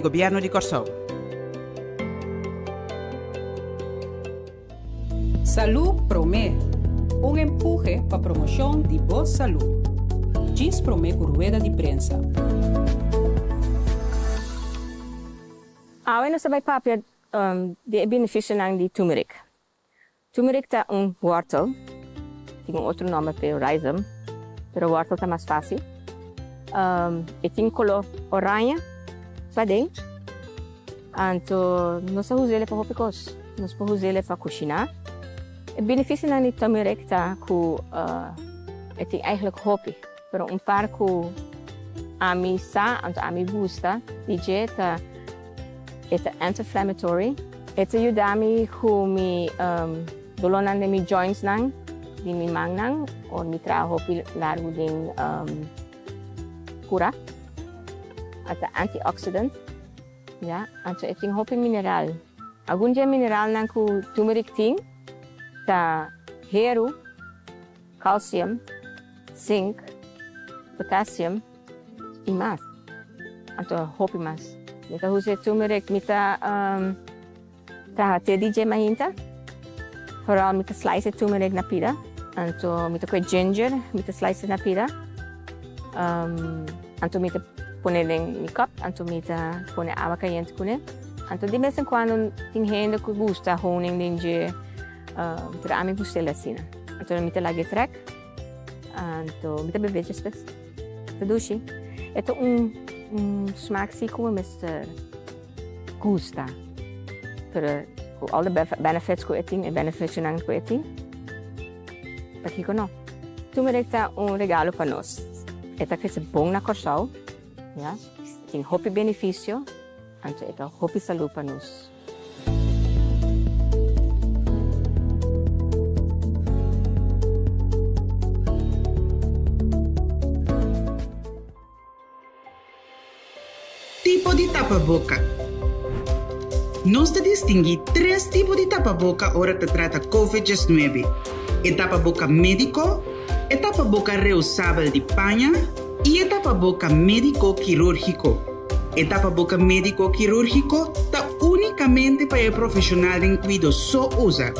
Gobièrnu di Kòrsou. Salú Promé, un empuhe pa promoshon di bo salú. Djis promé ku rueda di prensa. Awe nos ta bai papia di e benefisionan di turmeric. Turmeric ta un wortel, tin un otro nomber p'e, rhizome, pero wortel ta mas facil. E tin color oranje paden, anto nos ta us'e pa hopi cos. Nos por us'e pa cushina. E beneficionan di turmeric ta cu e tin eigenlijk hopi, pero un par cu ami sa, anto ami gusta di dje ta. E ta anti-inflammatory. E ta yuda mi ku mi dolónan den mi jointsnan, di mi mannan, ora mi traha hopi largu den kura. E ta antioxidant, ya. Anto e tin hopi mineral. Algun di e mineralnan ku turmeric tin ta heru, calcium, zinc, potassium. I mas. Anto hopi mas. Mi ta usa e turmeric, mi ta traha te di dje mainta. Vooral mi ta slice e turmeric na pida. Anto mi ta koe ginger, mi ta slice na pida. Anto mi ta pone den mi cup, anto mi ta pone awa cayente cune. Anto di bes en cuando tin hende cu gusta honing den dje, pero ami gusta el asina. Anto mi ta laga e trek, anto mi ta bebe despues. Ta dushi. E ta un un smaak si ku mi mester gusta. Pero ku all the benefits ku e tin, e beneficionan ku e tin, pakiko no? Turmeric ta un regalo pa nos. E ta krese bon na Kòrsou, ya. E tin hopi beneficio, anto e ta hopi salú pa nos. Tipo di tapaboka. Nos ta distinguí tres tipo di tapaboka ora ta trata Covid 19, e tapaboka médiko, e tapaboka reusabel di paña i e tapaboka médiko kirúrgiko. E tapaboka médiko kirúrgiko ta únikamente pa e profeshonal den kuido so usa.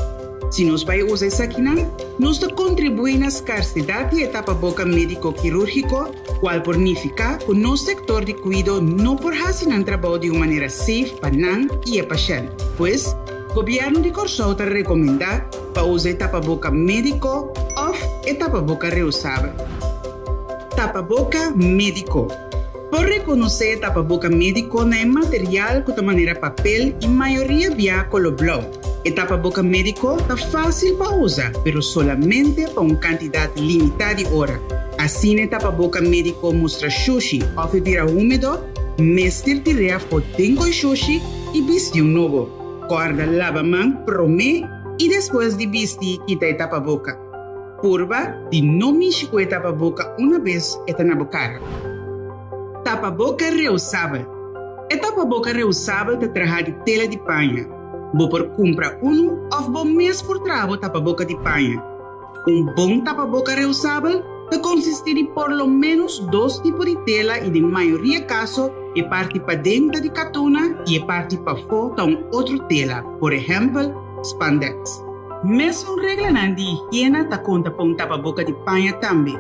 Si nos bai usa esakinan, nos ta kontribuí na skarsedat di e tapaboka médiko kirúrgiko, kual por nifiká ku nos sektor di kuido no por hasi nan trabou di un manera safe pa nan i e pashènt. Pues, Gobièrnu di Kòrsou ta rekomendá pa usa e tapaboka médiko òf e tapaboka reusabel. Tapaboka médiko. Por rekonosé e tapaboka médiko na e material ku ta manera papel i mayoria bia kolo blou. E tapaboka médiko ta fásil pa usa, pero solamente pa un kantidat limitá di ora. Asina e tapaboka médiko mustra shushi òf e bira húmedo, mester tir'é afó den koi shushi i bisti un nobo. Kòrda laba man promé i despues di bisti kita e tapaboka. Purba di no mishi ku e tapaboka una bes e ta na bo kara. Tapaboka reusabel. E tapaboka reusabel ta traha di tela di paña. Bo por kumpra unu òf bo mes por traha bo tapaboka di paña. Un bon tapaboka reusabel ta konsistí di por lo ménos dos tipo di tela i den mayoria kaso e parti paden ta di katuna i e parti pafó ta un otro tela, por ehèmpel, spandex. Mesun reglanan di higiena ta konta pa un tapaboka di paña tambe.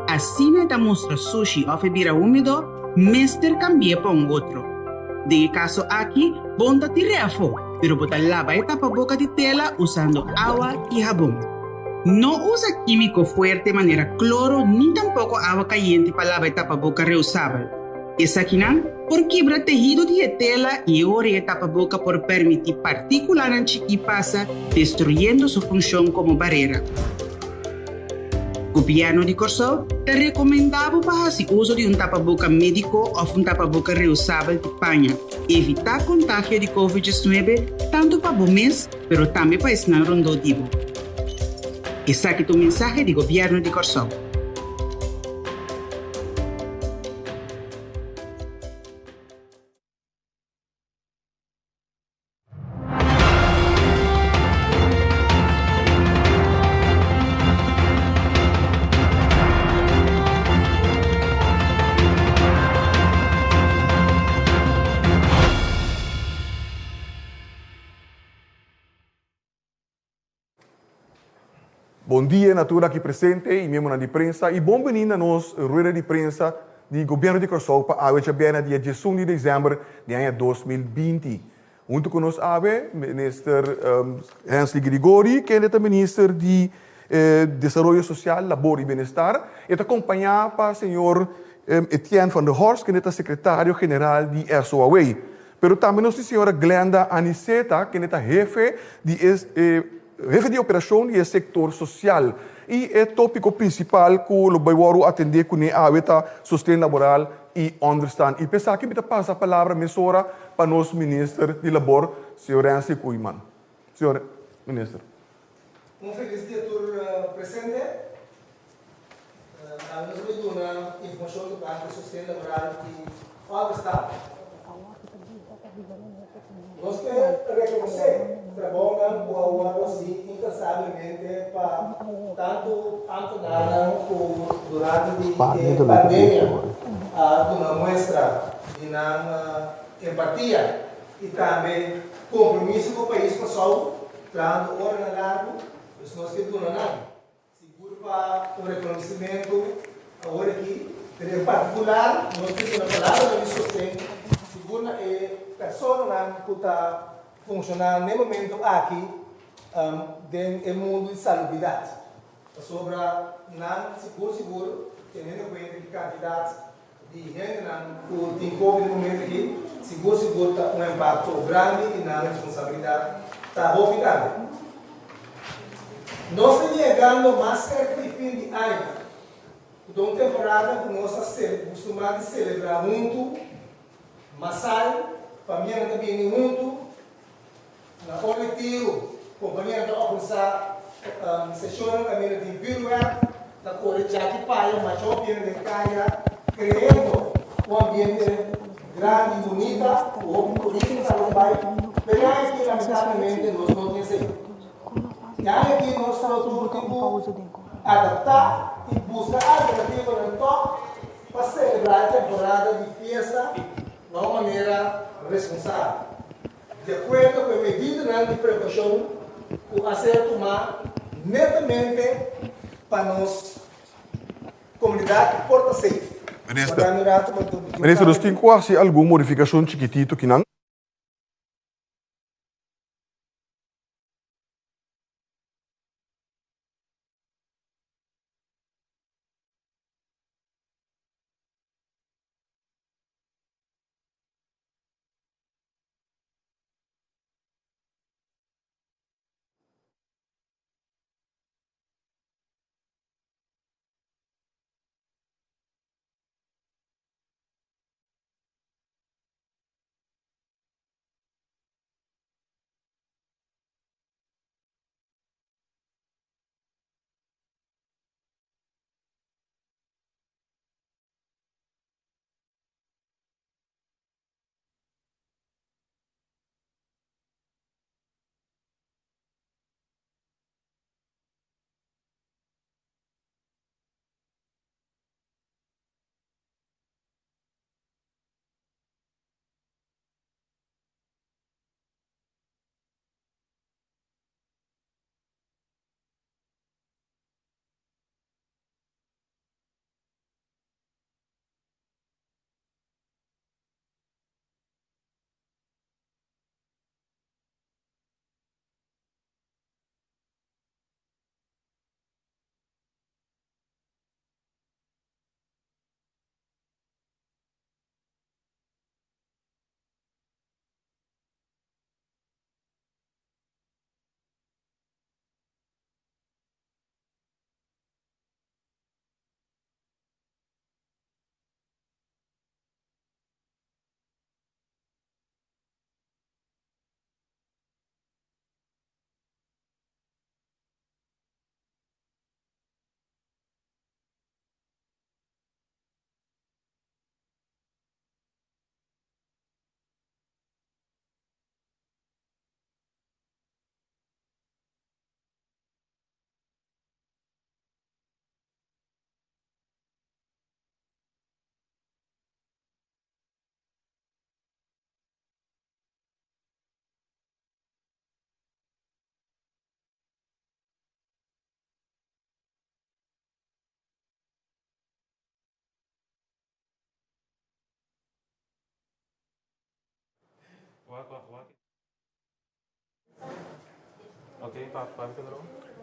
Asina e ta mustra sushi òf e bira húmedo, mester kambi'é pa un otro. Den e kaso aki, bon ta tir'é afó, pero bo ta laba e tapaboka di tela usando awa i habon. No usa kímiko fuerte manera kloro ni tampoko awa kayente pa laba e tapaboka reusabel. Esakinan por kibra tehido di e tela i e ora e tapaboka por permití partíkulanan chikí pasa, destruyendo su funshon komo barera. Gobièrnu di Kòrsou ta rekomendá bo pa hasi uso di un tapaboka médiko òf un tapaboka reusabel di paña. Evitá kontagio di Covid 19 tantu pa bo mes pero tambe pa esnan rondó di bo. Esaki ta un mensahe di Gobièrnu di Kòrsou. Bon dia na tur aki presente i miembronan di prensa i bon bini na nos rueda di prensa di Gobièrnu di Kòrsou pa awe djabièrnè dia diesun di desèmber di aña 2020. Huntu ku nos awe Minister Hensley Grigori kende ta Minister di Desaroyo Sosial, Labor i Bienestar. E ta kompañá pa señor Etienne van der Horst kende ta Sekretario General di SOAW. Pero tambe nos tin señora Glenda Aniceta kende ta hefe di e hefe di operashon di e sektor sosial. I e tópiko prinsipal ku lo bai wòrdu atendé kuné awe ta sosten laboral i ònderstan. I p'esaki mi ta pasa palabra mesora pa nos minister di labor, señor Renzi Koeiman. Señor minister. Un felis dia tur presente. Awe nos bai duna informashon tokante sosten laboral i ònderstan. Nos ke rekonosé trabounan ku a wòrdu hasi inkansablemente pa tantu ámtenarnan ku durante di e pandemia a duna muestra di nan empatia i tambe kompromiso ku pais Kòrsou trahando oranan largu. Pues nos ke duna nan. Sigur pa un rekonosimentu awor aki, pero en partikular nos ke duna palabranan di sosten sigur na e personanan ku ta funshoná n'e momentu aki den e mundu di salubridat, pasobra nan sigur sigur teniendo kuenta ki kantidat di hendenan ku tin covid na momentu aki sigur sigur ta un impakto grandi i nan responsabilidat ta hopi grandi. Nos ta yegando mas serka di fin di aña, ku ta un temporada ku nos ta kustumá di selebrá huntu, masal, famianan ta bini huntu, Na kolektivo, kompanianan ta organisá seshonnan kaminda tin vürwèrk, ta kore djaki paya masha hopi hende den kaya, kreando un ambiente grandi i bunita ku hopi turismo ta lo bai. Pero e aña aki lamentablemente nos no tin esei. E aña aki nos lo tur tin ku adaptá i buska alternativanan tòg pa selebrá e temporada di fiesta na un manera responsabel. Di akuerdo ku e medidanan di prekoushon ku a ser tumá netamente pa nos komunidat por ta safe. Minister, Minister, nos tin ku hasi algun modifikashon chikitito kinan.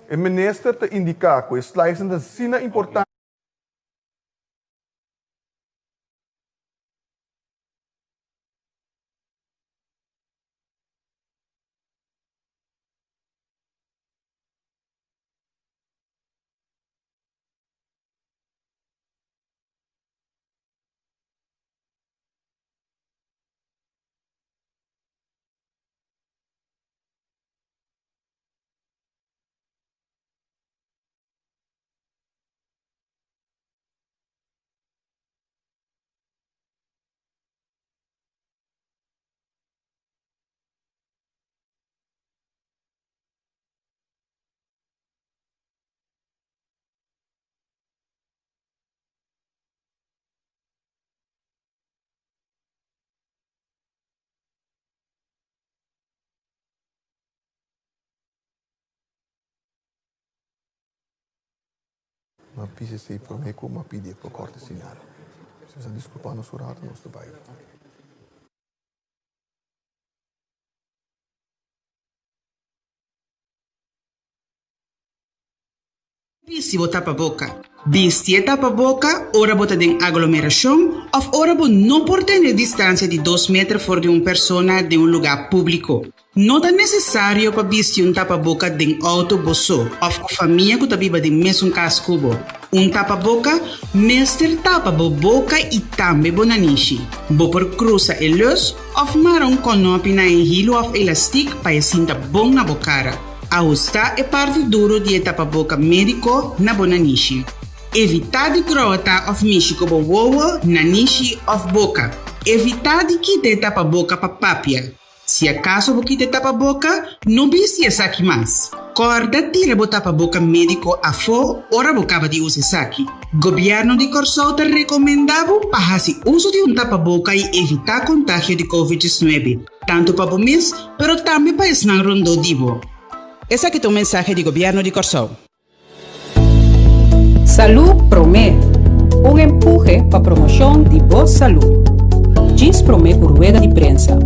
E minister ta indiká ku e slides ta asina importante. M'a bisa esei promé ku m'a pidi e por kòrta e siñal. Si boso a diskulpá nos un ratu, nos ta bai. Bisti bo tapaboka. Bisti e tapaboka ora bo ta den aglomerashon òf ora bo no por tene distansia di dos meter for di un persona den un lugá públiko. No ta nesesario pa bisti un tapaboka den outo bo so òf ku famia ku ta biba den mesun kas ku bo. Un tapaboka mester tapa bo boka i tambe bo nanishi. Bo por krusa e lus òf mara un kònòpi na e hilu òf elastik pa e sinta bon na bo kara. Ahustá e parti duru di e tapaboka médiko na bo nanishi. Evitá di grota òf mishi ku bo wowo, nanishi òf boka. Evitá di kita e tapaboka pa papia. Si akaso bo kita e tapaboka, no bisti esaki mas. Kòrda tira bo tapaboka médiko afó ora bo kaba di usa esaki. Gobièrnu di Kòrsou ta rekomendá bo pa hasi uso di un tapaboka i evitá kontagio di Covid 19. Tantu pa bo mes, pero tambe pa esnan rondó di bo. Esaki ta un mensahe di Gobièrnu di Kòrsou. Salú Promé, un empuhe pa promoshon di bo salú. Djis promé ku rueda di prensa.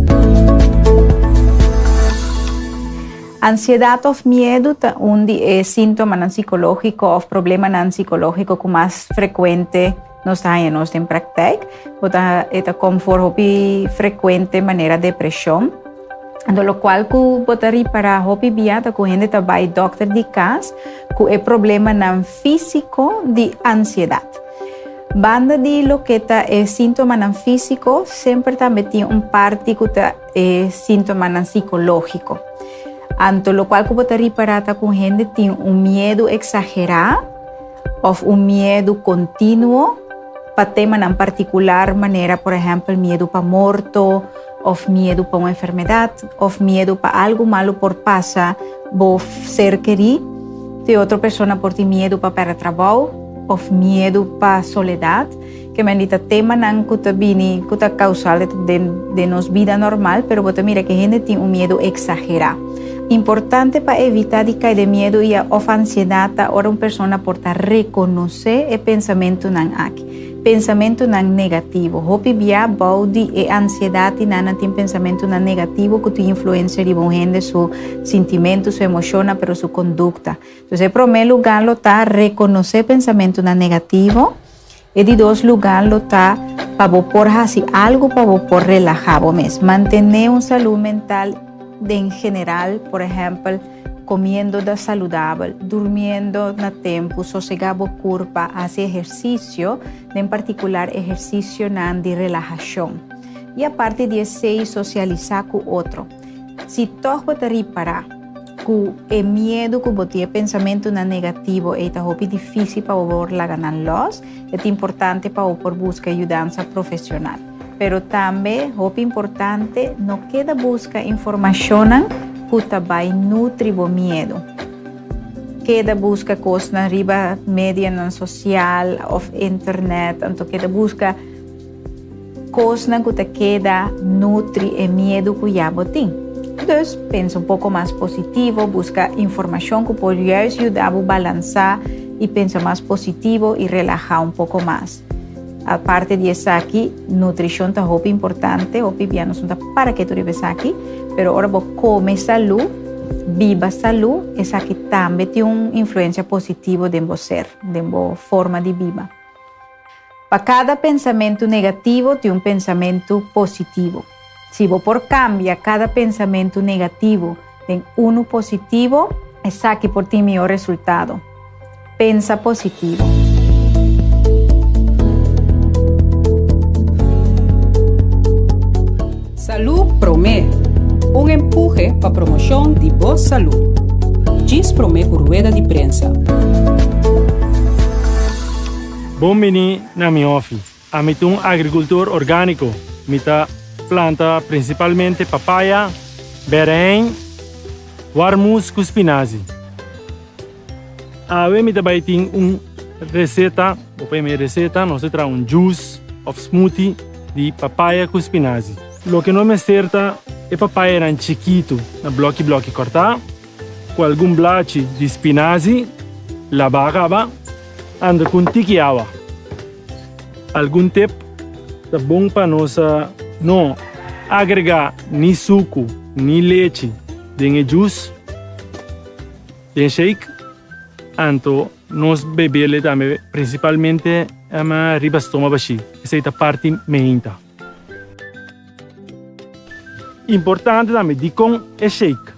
Ansiedat òf miedu ta un di e síntomanan sikológiko òf problemanan sikológiko ku mas frekuente. Nos ta haña nos den praktijk. Bo ta e ta kom for hopi frekuente manera depreshon. Anto lokual ku bo ta ripará hopi bia ta ku hende ta bai dòkter di kas ku e problemanan físiko di ansiedat. Banda di loke ta e síntomanan físiko semper tambe tin un parti ku ta e síntomanan sikológiko. Anto lokual ku bo ta ripará ta ku hende tin un miedu eksagerá. Òf un miedu kontinuo pa temanan partikular manera por ehèmpel miedu pa morto òf miedu pa un enfermedat òf miedu pa algu malu por pasa bo ser kerí. Te otro persona por tin miedu pa pèrdè trabou òf miedu pa soledat. Ke men di ta temanan ku ta bini ku ta kausal den den nos bida normal pero bo ta mira ke hende tin un miedu eksagerá. Importante pa evitá di kai den miedu i òf ansiedat ta ora un persona por ta rekonosé e pensamentunan aki. Pensamentunan negativo. Hopi bia bou di e ansiedat i nan nan tin pensamentunan negativo ku tin influensia riba un hende su sintimentu, su emoshonnan pero su kondukta. Entonces e promé lugá lo ta rekonosé pensamentunan negativo. E di dos lugá lo ta pa bo por hasi algu pa bo por relahá bo mes. Mantené un salú mental den general, por ehèmpel, komiendo da saludabel, durmiendo na tempu, sosegá bo kurpa, hasi ehersisio, den partikular ehersisionan di relahashon. I aparte di esei sosialisá ku otro. Si tòg bo ta ripará ku e miedu ku bo tin, e pensamentunan negativo ei ta hopi difísil pa bo por laga nan lòs, e ta importante pa bo por buska yudansa profesional. Pero tambe hopi importante, no keda buska informashonnan ku ta bai nutri bo miedu. Keda buska kosnan riba medianan sosial òf internet, anto keda buska. Kosnan ku ta keda nutri e miedu ku ya bo tin. Dus, pensa un poko mas positivo, buska informashon ku por juist yuda bo balansá i pensa mas positivo i relahá un poko mas. Aparte di esaki, nutrishon ta hopi importante, hopi bia nos no ta para ketu riba esaki, pero ora bo kome salú, biba salú, esaki tambe tin un influensia positivo den bo ser, den bo forma di biba. Pa kada pensamentu negativo tin un pensamentu positivo. Si bo por kambia kada pensamentu negativo den unu positivo, esaki por tin mihó resultado. Pensa positivo. Salú Promé, un empuhe pa promoshon di bo salú. Djis promé ku rueda di prensa. Bon bini na mi hòfi. Ami ta un agrikultor orgániko. Mi ta planta prinsipalmente papaya, bèrèin, warmus ku spinazi. Awe mi ta bai tin un reseta, bo por yama e reseta, nos ta traha un juice òf smoothie di papaya ku spinazi. Loke nos mester ta e papayanan chikitu na blòki blòki kòrtá, ku algun blachi di spinazi labá kaba, anda ku un tiki awa. Algun tip ta bon pa nos no agregá ni suku ni lechi den e juice. Den shake, anto nos bebele tambe principalmente ama riba stoma bashi, esey ta parti meinta. Importante tambe dikon e shake,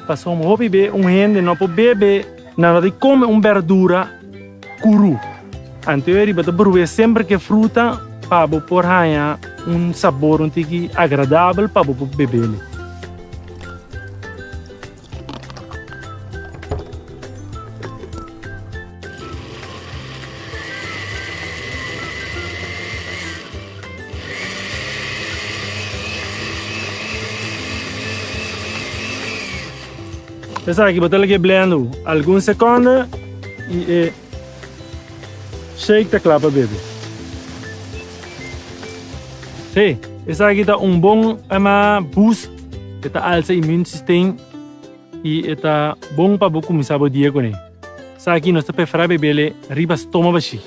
pasobra hopi be un hende no por bebe nan no ta come un berdura kuru, anto e riba ta bruhe semper ke fruta pa bo por haña un sabor un tiki agradabel pa bo por bebele. Esaki bo ta lege blendo algun seconde y e shake ta kla pa bebe. Sí, esaki ta un bon boost. E ta alsa immune system y e ta bon pa bo cuminsa bo dia cune. Esaki nos ta prefera bebele riba stoma bashi.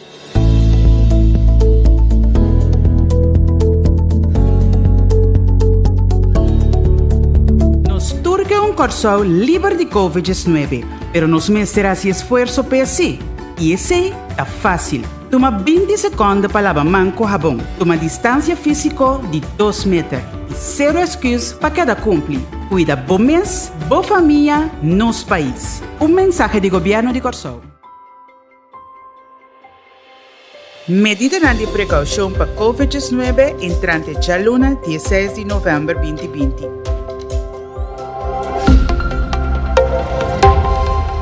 Nos tur ke un Kòrsou liber di Covid 19, pero nos mester hasi esfuerso p'e así. I esei ta fásil. Tuma 20 sekonde pa laba man ku habon. Tuma distansia físiko di dos meter. I sero esküs pa keda kumpli. Kuida bo mes, bo famia, nos pais. Un mensahe di Gobièrnu di Kòrsou. Medidanan di prekoushon pa Covid 19 entrante djaluna 16 di novèmber 2020.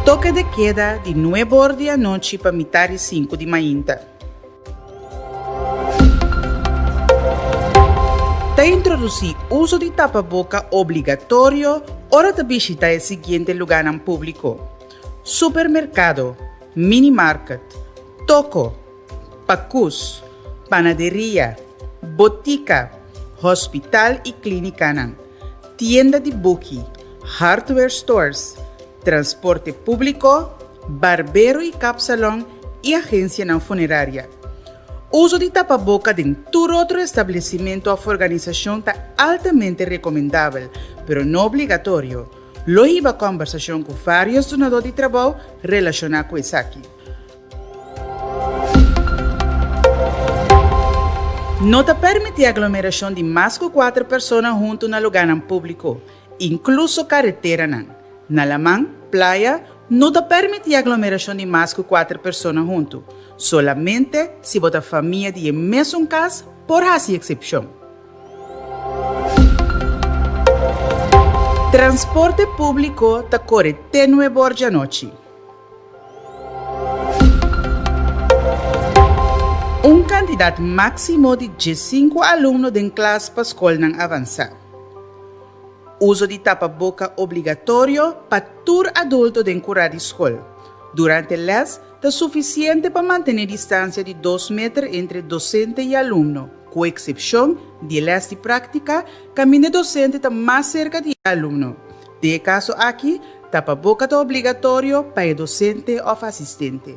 Toke de keda di nuebe or di anochi pa mitar di sinku di mainta. Ta introdusí uso di tapaboka obligatorio ora ta bishita e siguiente lugánan públiko, supermerkado, minimarket, toko, pakus, panaderia, botika, hospital i klínikanan, tienda di buki, hardware stores, transporte públiko, barbero i kapsalon i agensianan funeraria. Uso di tapaboka den tur otro establesimentu òf organisashon ta altamente rekomendabel, pero no obligatorio. Lo hiba kòmbersashon ku vários dunadó di trabou relashoná ku esaki. No ta permití aglomerashon di mas ku kuater persona huntu na lugánan públiko, inkluso kareteranan. Na laman, playa, no ta permití aglomerashon di mas ku kuater persona huntu. Solamente si bo ta famia di e mesun kas por hasi eksepshon. Transporte públiko ta kore te nuebor djanochi. Un kantidat máksimo di diesinku alumno den klas pa skolnan avansá. Uso di tapaboka obligatorio pa tur adulto den kurá di skol. Durante lès ta sufisiente pa mantené distansia di dos meter entre dosente i alumno, ku eksepshon di e lès di práktika kaminda e dosente ta mas serka di e alumno. Den e kaso aki, tapaboka ta obligatorio pa e dosente òf asistente.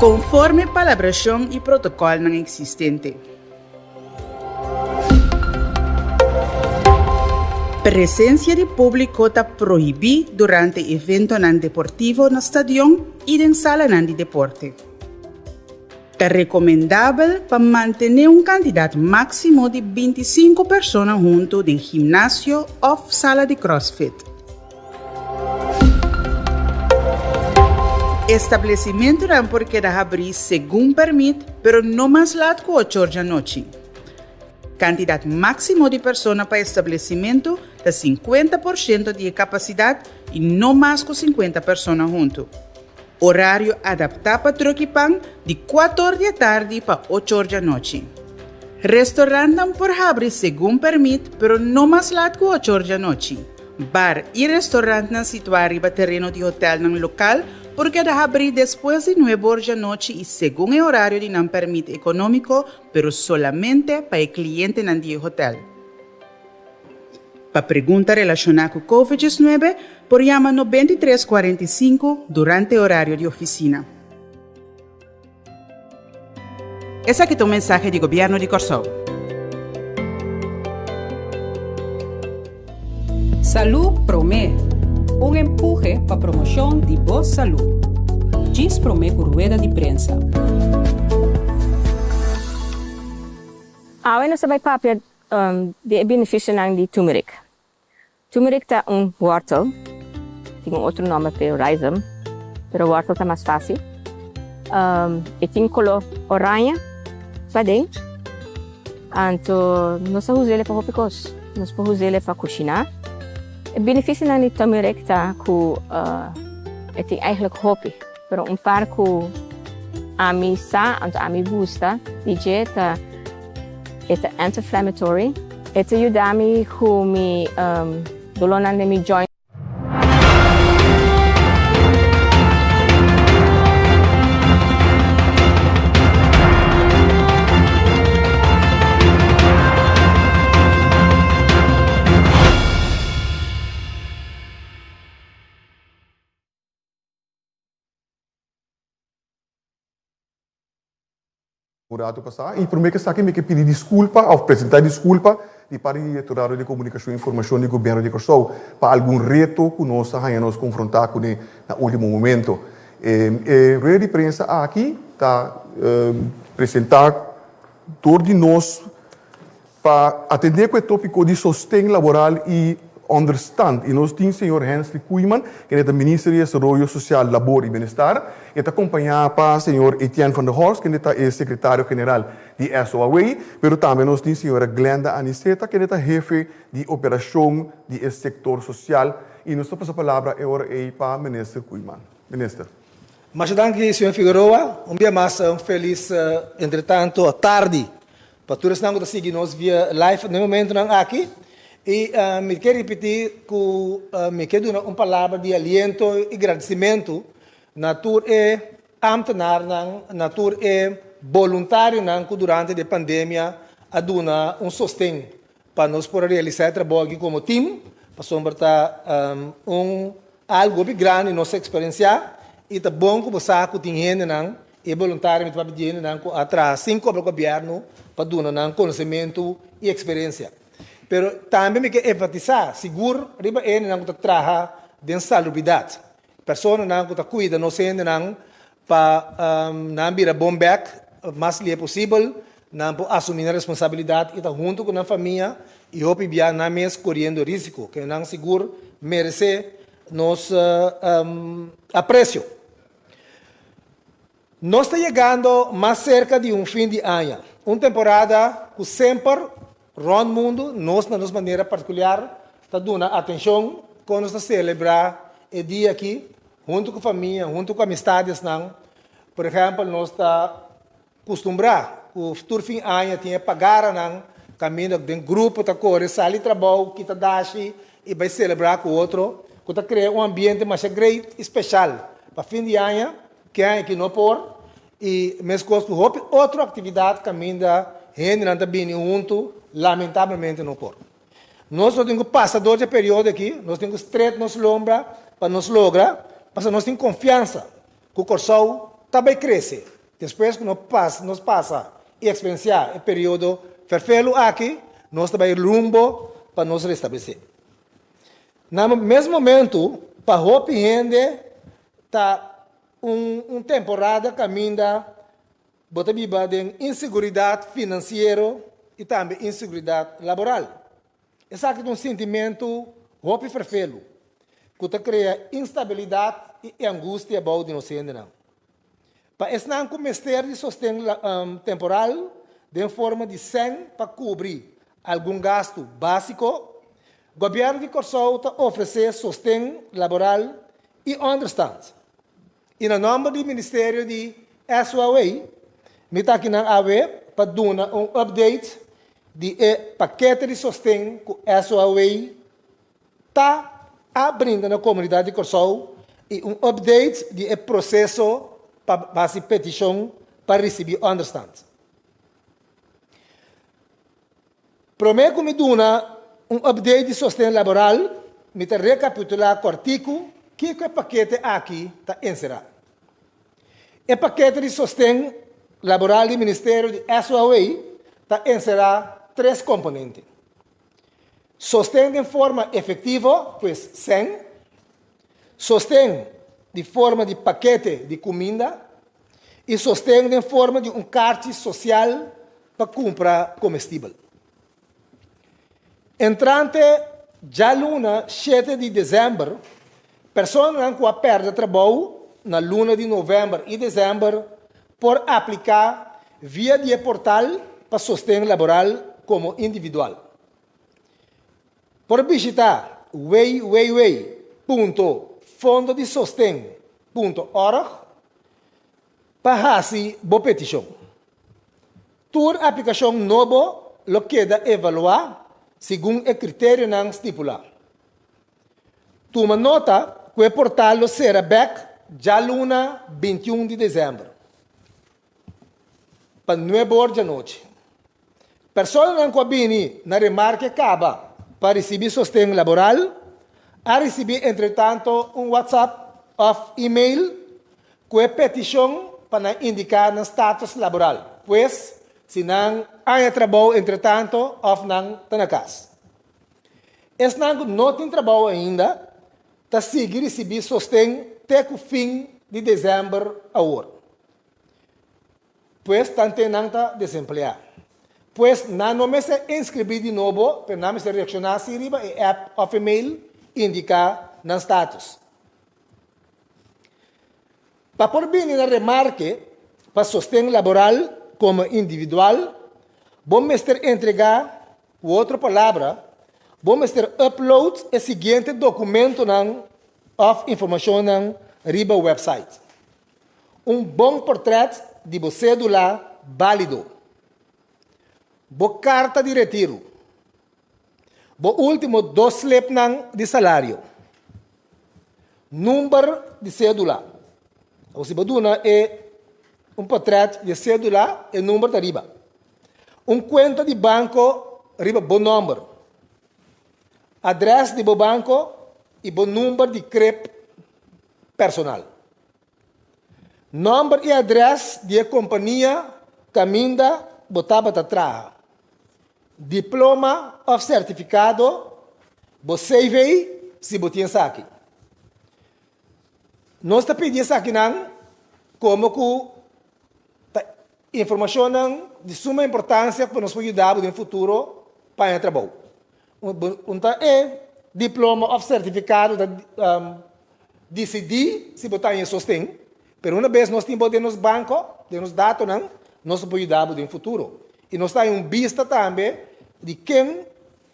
Konforme palabrashon i protokòlnan eksistente. Presensia di públiko ta prohibí durante eventonan deportivo na stadion i den salanan di deporte. Ta rekomendabel pa mantené un kantidat máksimo di bintisinku persona huntu den gimnasio òf sala di crossfit. Establesimentunan por keda habrí segun pèrmit, pero no mas lat ku ocho or djanochi. Kantidat máksimo di persona pa establesimentu ta 50% di e kapasidat i no mas ku 50 persona huntu. Orario adaptá pa truck i pan di kuator di e tardi pa ocho or djanochi. Restorantnan por habri segun pèrmit, pero no mas lat ku ocho or djanochi. Bar i restorantnan situá riba tereno di hotelnan lokal por keda habrí despues di nuebe or djanochi i segun e orario di nan pèrmit ekonómiko, pero solamente pa e klientenan di e hotel. Pa pregunta relashoná ku Covid 19 por yama 93 45 durante orario di ofisina. Esaki ta un mensahe di Gobièrnu di Kòrsou. Salú Promé, un empuhe pa promoshon di bo salú. Djis promé ku rueda di prensa. Awe nos ta bai papia di e benefisionan di turmeric. Turmeric ta un wortel, tin un otro nomber p'e rhizome, pero wortel ta mas fácil. E tin color oranje paden, anto nos ta us'el pa hopi cos. Nos por us'el pa cushiná. E beneficionan di turmeric ta cu e tin eigenlijk hopi, pero un par cu ami sa, anto ami gusta di dje ta. E ta anti-inflammatory. E ta yuda mi ku mi dolónan den mi joint. Un ratu pasá i promé ke esaki mi ke pidi diskulpa òf presentá diskulpa di parti di Direktorado di Komunikashon i Informashon di Gobièrnu di Kòrsou pa algun reto ku nos a haña nos konfrontá kuné na último momento. E rueda di prensa aki ta presentá dor di nos Pa atendé ku e tópiko di sosten laboral i ònderstand i nos tin señor Hensley Koeiman, kende ta Minister di Desaroyo Sosial, Labor i Benestar. E ta kompañá pa señor Etienne van der Horst, kende ta e Sekretario General di SOAW, pero tambe nos tin señora Glenda Aniceta, kende ta Hefe di Operashon di e Sektor Sosial. I nos ta pasa palabra e ora ei pa Minister Koeiman. Minister. Masha danki, señor Figueroa. Un bia mas un felis entretanto tardi Pa tur esnan ku ta sigui nos via live na e momentunan aki, i mi ke ripití ku mi ke duna un palabra di aliento i gradisimentu na tur e ámtenarnan, na tur e boluntarionan ku durante di e pandemia a duna un sosten pa nos por a realisá e trabou aki komo tim, pasobra ta un algu hopi grandi nos a eksperensiá i ta bon ku bo sa ku tin hendenan E boluntario mi ta papia di hendenan ku a traha sin kobra gobièrnu pa duna nan konosementu i eksperensia. Pero tambe mi ke enfatisá sigur riba e hendenan ku ta traha den salubridat, personanan ku ta kuida nos hendenan pa nan bira bon bèk mas lihe posibel, nan por asumí nan responsabilidat i ta huntu ku nan famia i hopi bia nan mes koriendo risiko, ke nan sigur meresé nos apresio. Nos ta yegando mas serka di un fin di aña, un temporada ku semper rònt mundu nos na nos manera partikular ta duna atenshon kon nos ta selebrá e dia aki huntu ku famia, huntu ku amistadesnan. Por ehèmpel nos ta kustumbrá ku tur fin aña tin e pagaranan kaminda den grupo ta kore sali trabou, kita dashi i bai selebrá ku otro, ku ta krea un ambiente masha great i speshal pa fin di aña, ke aña aki no por, i meskos ku hopi otro aktividat kaminda hendenan ta bini huntu, lamentablemente no por. Nos lo tin ku pasa dor di e periodo aki, nos tin ku stret nos lombra pa nos logra, pasobra nos tin konfiansa ku Kòrsou. ta bai krese. Despues ku nos pasa i eksperensiá e periodo ferfelu aki, nos ta bai rumbo pa nos restablesé. Na mes momentu, pa hopi hende ta un temporada kaminda bo ta biba den inseguridat finansiero i tambe inseguridat laboral. Esaki ta un sintimentu hopi ferfelu ku ta krea instabilidat i angustia bou di nos hendenan. Pa esnan ku mester di sosten temporal den forma di sèn pa kubri algun gastu básiko, Gobièrnu di Kòrsou ta ofresé sosten laboral i ònderstant. I na nòmber di Ministerio di SOAW mi ta akinan awe pa duna un update di e pakete di sosten ku SOAW ta a brinda na komunidat di Kòrsou i un update di e proseso pa hasi petishon pa risibí ònderstant. Promé ku mi duna un update di sosten laboral, mi ta rekapitulá kòrtiku kiko e pakete aki ta enserá. E pakete di sosten laboral di Ministerio di SOAW ta enserá tres komponente. Sosten den forma efektivo, pues sèn, sosten di forma di pakete di kuminda i sosten den forma di un karchi sosial pa kumpra komestibel. Entrante djaluna shete di desèmber, personanan ku a pèrdè trabou na luna di novèmber i desèmber por apliká via di e portal pa sosten laboral komo individual. Por bishitá www.fondodisosten.org pa hasi bo petishon. Tur aplikashon nobo lo keda evaluá segun e kriterionan stipulá. Tuma nota ku e portal lo sera bèk djaluna 21 di desèmber pa nuebe or djanochi. Personanan ku a bini na remarke kaba pa risibí sosten laboral a risibí entretanto un WhatsApp òf email ku e petishon pa nan indiká nan status laboral, pues si nan haña trabou entretanto òf nan ta na kas. Esnan ku no tin trabou ainda ta sigui risibí sosten te ku fin di desèmber awor. Pues tanten nan ta desempleá. Pues nan no mester inskribí di nobo, pero nan mester reakshoná sí riba e app òf e mail indiká nan status. Pa por bini na remarke pa sosten laboral komo individual, bo mester entregá, ku otro palabra, bo mester upload e siguiente dokumentonan òf informashonnan riba wèpsait. Un bon portrèt di bo sédula bálido. Bo karta di retiru. Bo último dos slepnan di salario. Number di sédula. Awor si bo duna e un portrèt di e sédula, e number ta riba. Un kuenta di banko riba bo nòmber. Adrès di bo banko i bo number di krep personal. Nòmber i adrès di e kompania kaminda bo tabata traha. Diploma òf sertifikado, bo CV si bo tin esaki. Nos ta pidi esakinan komo ku ta informashonnan di suma importansia pa nos por yuda bo den futuro pa haña trabou. Un ta e diploma òf sertifikado ta disidí si bo ta haña sosten, pero una bes nos tin bo den nos banko, den nos datonan, nos ta por yuda bo den futuro. I nos ta haña un bista tambe di ken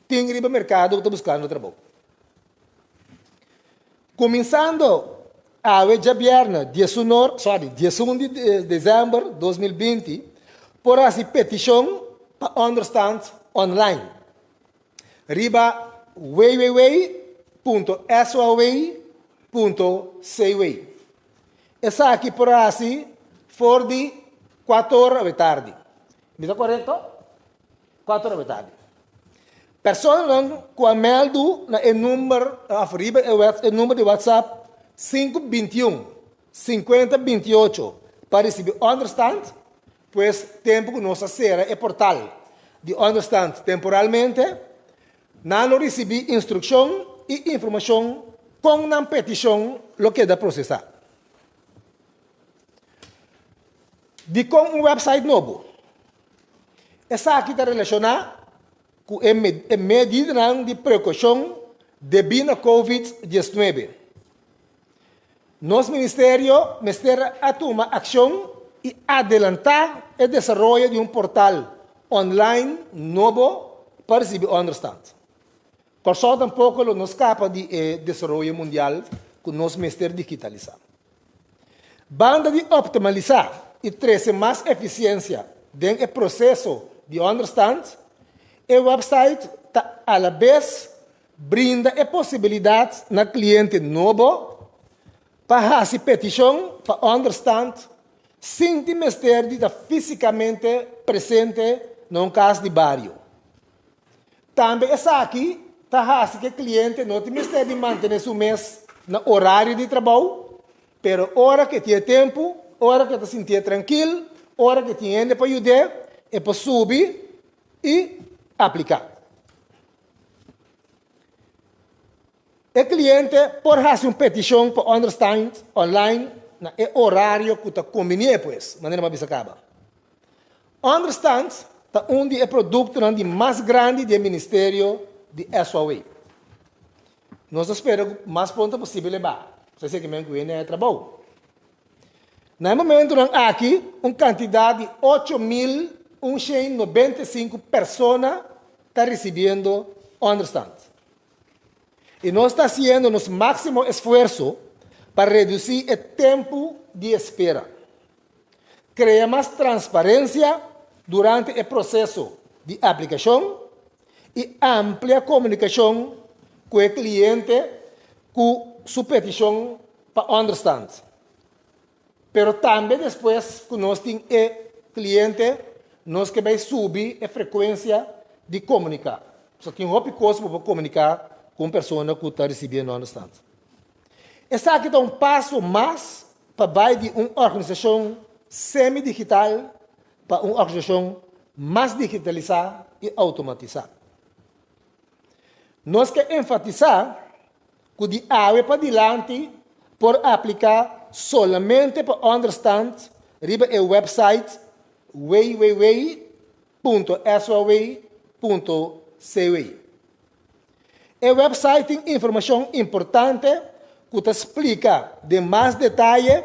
tin riba merkado ku ta buskando trabou. Kuminsando awe djabièrnè diesunor, sorry, 11 di desèmber 2020, por hasi petishon pa ònderstant online riba www.soaw.cw. Esaki por hasi for di kuator awe tardi. Mi ta korekto? Kuator awe tardi. Personanan ku a mèldu na e number òf riba e number di WhatsApp 5 21 50 28. pa risibí ònderstant, pues tempu ku nos a sera e portal di ònderstant temporalmente, nan lo risibí instrukshon i informashon kon nan petishon lo keda prosesá. Dikon un wèpsait nobo? Esaki ta relashoná ku e medidanan di prekoushon debí na Covid 19. Nos ministerio mester a tuma akshon i adelantá e desaroyo di un portal online nobo pa risibi ònderstant. Kòrsou tampoko lo no skapa di e desaroyo mundial ku nos mester digitalisá. Banda di optimalisá i trese mas efisiensia den e proseso di ònderstant, e wèpsait ta alabes brinda e posibilidat na kliente nobo pa hasi petishon pa ònderstant sin tin mester di ta físikamente presente na un kas di bario. Tambe esaki ta hasi ku e kliente no tin mester di mantené su mes na orario di trabou, pero ora ku e tin e tempu, ora ku e ta sintié trankil, ora ku e tin hende pa yud'é, e por subi i apliká. E kliente por hasi un petishon pa ònderstand online na e orario ku ta kumbinié, pues, manera mi a bisa kaba. Ònderstand ta un di e produktonan di mas grandi di e ministerio di SOAW. Nos ta spera ku mas pronto posibel e baha, pasobra esei ke men ku hende a trabou. Na e momentunan aki un kantidat di 8195 persona ta risibiendo ònderstand. I nos ta hasiendo nos máksimo esfuerso pa redusí e tempu di espera, krea mas transparensia durante e proseso di aplikashon i amplia komunikashon ku e kliente ku su petishon pa ònderstand. Pero tambe despues ku nos tin e kliente, nos ke bai subi e frekuensia di komuniká. Pasobra tin hopi kos ku bo por komuniká ku un persona ku ta risibí e ònderstant. Esaki ta un paso mas pa bai di un organisashon semi-digital pa un organisashon mas digitalisá i outomatisá. Nos ke enfatisá ku di awe pa dilanti por apliká solamente pa ònderstant riba e wèpsait www.soaw.cw. E wèpsait tin informashon importante ku ta splika den mas detaye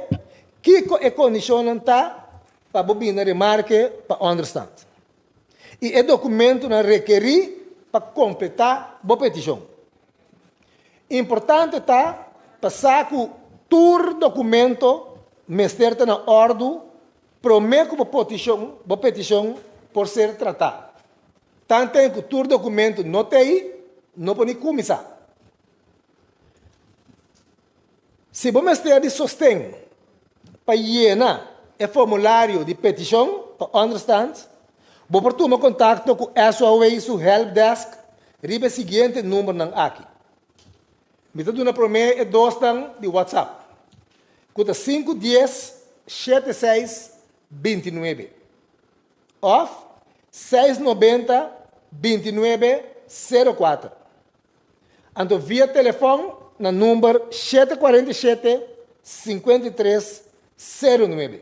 kiko e kondishonnan ta pa bo bini na remarke pa ònderstant i e dokumentonan rekerí pa kompletá bo petishon. Importante ta pa sa ku tur dokumento mester ta na òrdu promé ku bo potishon bo petishon por ser tratá. Tanten ku tur dokumento no ta ei, no por ni kuminsá. Si bo mester di sosten pa yena e formulario di petishon pa ònderstand, bo por tuma kontakto ku SOAW su helpdesk riba e siguiente numbernan aki. Mi ta duna promé e dosnan di WhatsApp, ku ta sinku dies shete seis bintinuebe òf seis nobenta bintinuebe sero kuater. Anto via telefòn na number 747 53 09.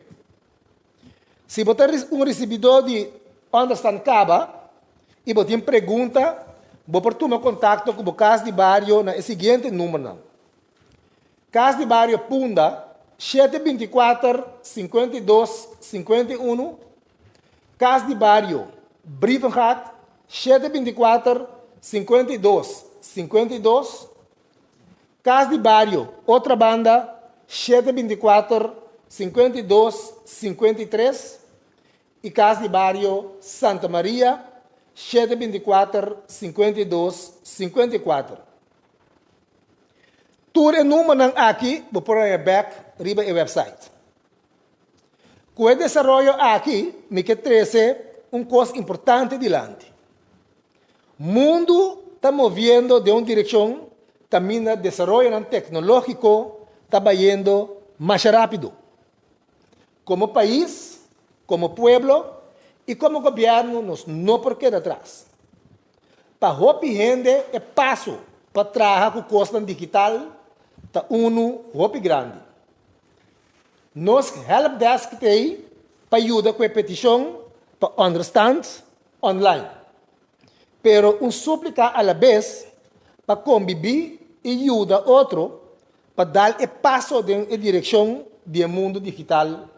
Si bo ta un risibidó di ònderstant kaba i bo tin pregunta, bo por tuma kontakto ku bo kas di bario na e siguiente numbernan, Kas di Bario Punda, 724 52 51, Kas di Bario Brievengat, 724 52 52, Kas di Bario Otrabanda, 724 52 53 i Kas di Bario Santa Maria, 724 52 54. Tur e numbernan aki bo por haña bèk riba e wèpsait. Ku e desaroyo aki mi ke trese un kos importante dilanti. Mundu ta moviendo den un direkshon kaminda desaroyonan teknológiko ta bayendo masha rápido. Komo pais, komo pueblo i komo gobièrnu nos no por keda atras. Pa hopi hende e paso pa traha ku kosnan digital ta unu hopi grandi. Nos helpdesk t'ei pa yuda ku e petishon pa ònderstant online. Pero un súplika alabes pa kombibí i yuda otro pa dal e paso den e direkshon di e mundu digital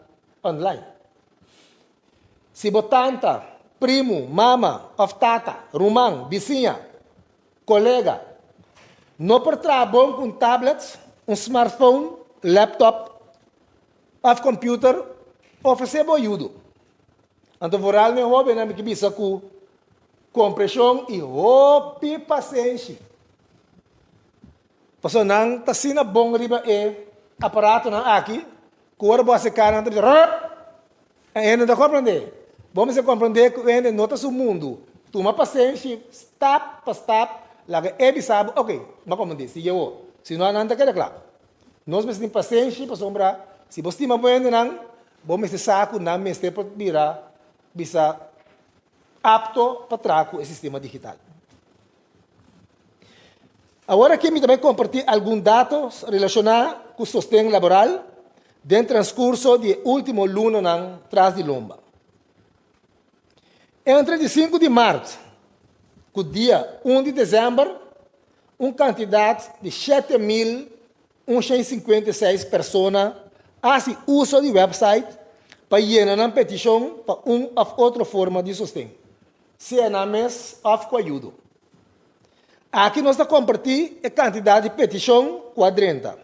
online. Si bo tanta, primu, mama òf tata, ruman, bisiña, kolega no por traha bon ku un tablet, un smartphone, laptop òf computer, ofresé bo ayudo. Anto vooral n'e hóbennan mi ke bisa ku kompreshon i hopi pasenshi. Pasobra nan ta asina bon riba e aparatonan aki ku ora bo hasi kara nan ta bisa rrrr. E hende no ta komprendé. Bo mester komprendé ku e hende no ta su mundu. Tuma pasenshi stap pa stap laga e bisa bo oke bo a komprendé sigui awor. Si no nan ta keda kla. Nos mester tin pasenshi pasobra si bo stima bo hendenan bo mester sa ku nan mester por bira bisa apto pa traha ku e sistema digital. Awor aki mi ta bai kompartí algun dato relashoná ku sosten laboral den transkurso di e último lunanan tras di lomba. Entre di sinku di mart ku dia un di desèmber un kantidat di 7156 persona a hasi uso di wèpsait pa yena nan petishon pa un òf otro forma di sosten, sea nan mes òf ku ayudo. Aki nos ta kompartí e kantidat di petishon ku a drenta,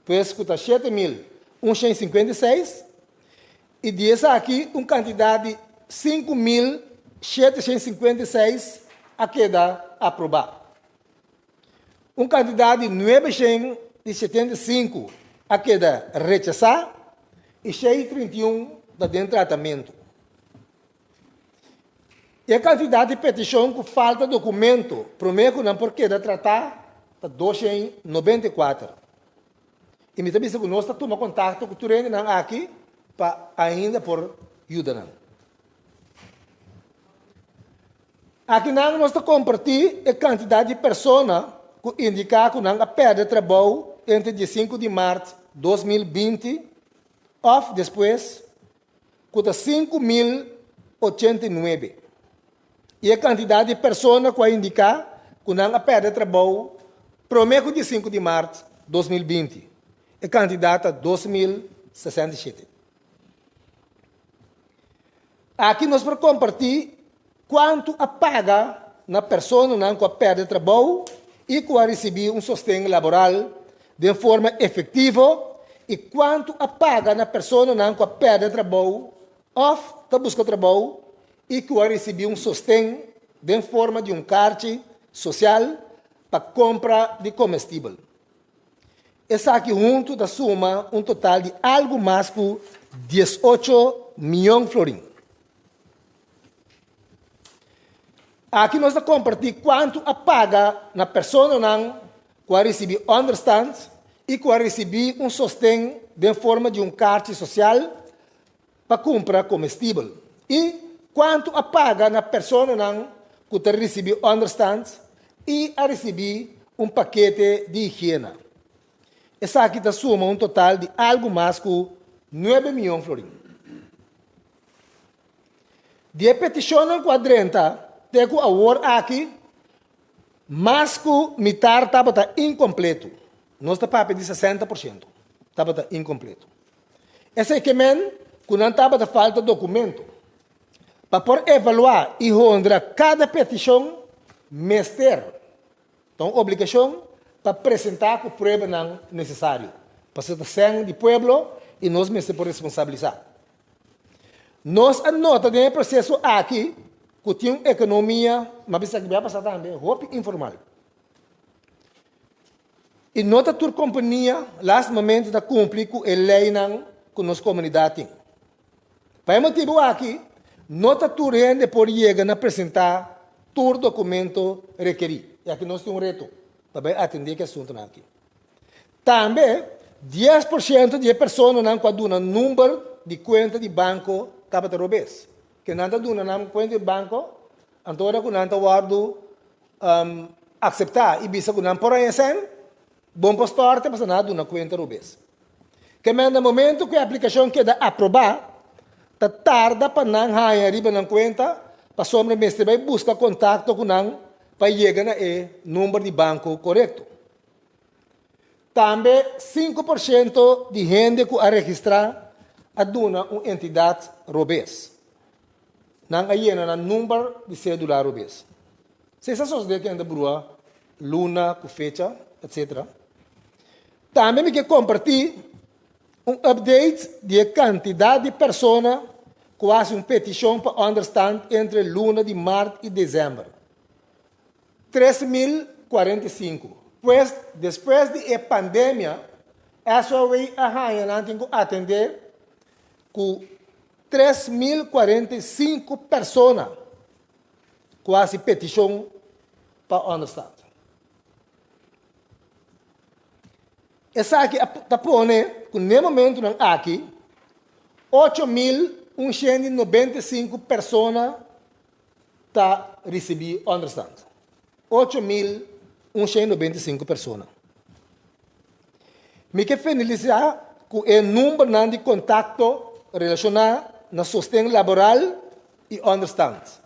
pues ku ta 7156, i di esaki un kantidat di 5756 a keda aprobá. Un kantidat di 975 a keda rechasá i 631 ta den tratamentu. E kantidat di petishon ku falta dokumento promé ku nan por keda tratá ta 294. I mi ta bisa ku nos ta tuma kontakto ku tur hendenan aki pa ainda por yuda nan. Akinan nos ta kompartí e kantidat di persona ku indiká ku nan a pèrdè trabou entre 15 di mart 2020 òf despues ku ta 5089, i e kantidat di persona ku a indiká ku nan a pèrdè trabou promé ku 15 di mart 2020, e kantidat ta 2067. Aki nos por kompartí kuantu a paga na personanan ku a pèrdè trabou i ku a risibí un sosten laboral den forma efektivo i kuantu a paga na personanan ku a pèrdè trabou òf ta buska trabou i ku a risibí un sosten den forma di un karchi sosial pa kompra di komestibel. Esaki huntu ta suma un total di algu mas ku 18 mion florin. Aki nos ta kompartí kuantu a paga na personanan ku a risibí ònderstant i ku a risibí un sosten den forma di un karchi sosial pa kumpra komestibel i kuantu a paga na personanan ku ta risibí ònderstant i a risibí un pakete di higiena. Esaki ta suma un total di algu mas ku nuebe mion florin. Di e petishonnan ku a drenta te ku awor aki, mas ku mitar tabata inkompleto. Nos ta papia di 60% tabata inkompleto. Esei ke men ku nan tabata falta dokumento. Pa por evaluá i honra kada petishon mester ta un obligashon pa presentá ku pruebanan nesesario. Pasobra ta sèn di pueblo i nos mester por responsabilisá. Nos a nota den e proseso aki ku tin un ekonomia, m'a bisa aki bia pasá tambe, hopi informal. I no ta tur kompania lastimamente ta kumpli ku e leinan ku nos komunidat tin. Pa e motibu aki, no ta tur hende por yega na presentá tur dokumento rekerí. I aki nos tin un reto pa bai atendé ku e asuntunan aki. Tambe, 10% di e personanan ku a duna number. di kuenta di banko tabata robes. Ke nan ta duna nan kuenta di banko, anto ora ku nan ta wòrdu akseptá i bisa ku nan por haña sèn, bon por stòrte pasobra nan a duna kuenta robes. Ke men na momento ku e aplikashon keda aprobá, ta tarda pa nan haña riba nan kuenta pasobra mester bai buska kontakto ku nan pa yega na e number di banko korekto. Tambe 5% di hende ku a registrá a duna un entidat robes. Nan a yena nan number di sédula robes. Si esei a sosodé ku hende brua luna ku fecha, etsetera. Tambe mi ke kompartí un update di e kantidat di persona ku a hasi un petishon pa ònderstant entre luna di mart i desèmber. 3045. Pues, despues di e pandemia, SOW a haña nan tin ku atendé ku 3045 persona ku a hasi petishon pa ònderstant. Esaki ta pone ku n'e momentunan aki 8195 persona ta risibí ònderstant. 8195 persona. Mi ke finalisá ku e numbernan di kontakto relashoná na sosten laboral i ònderstant,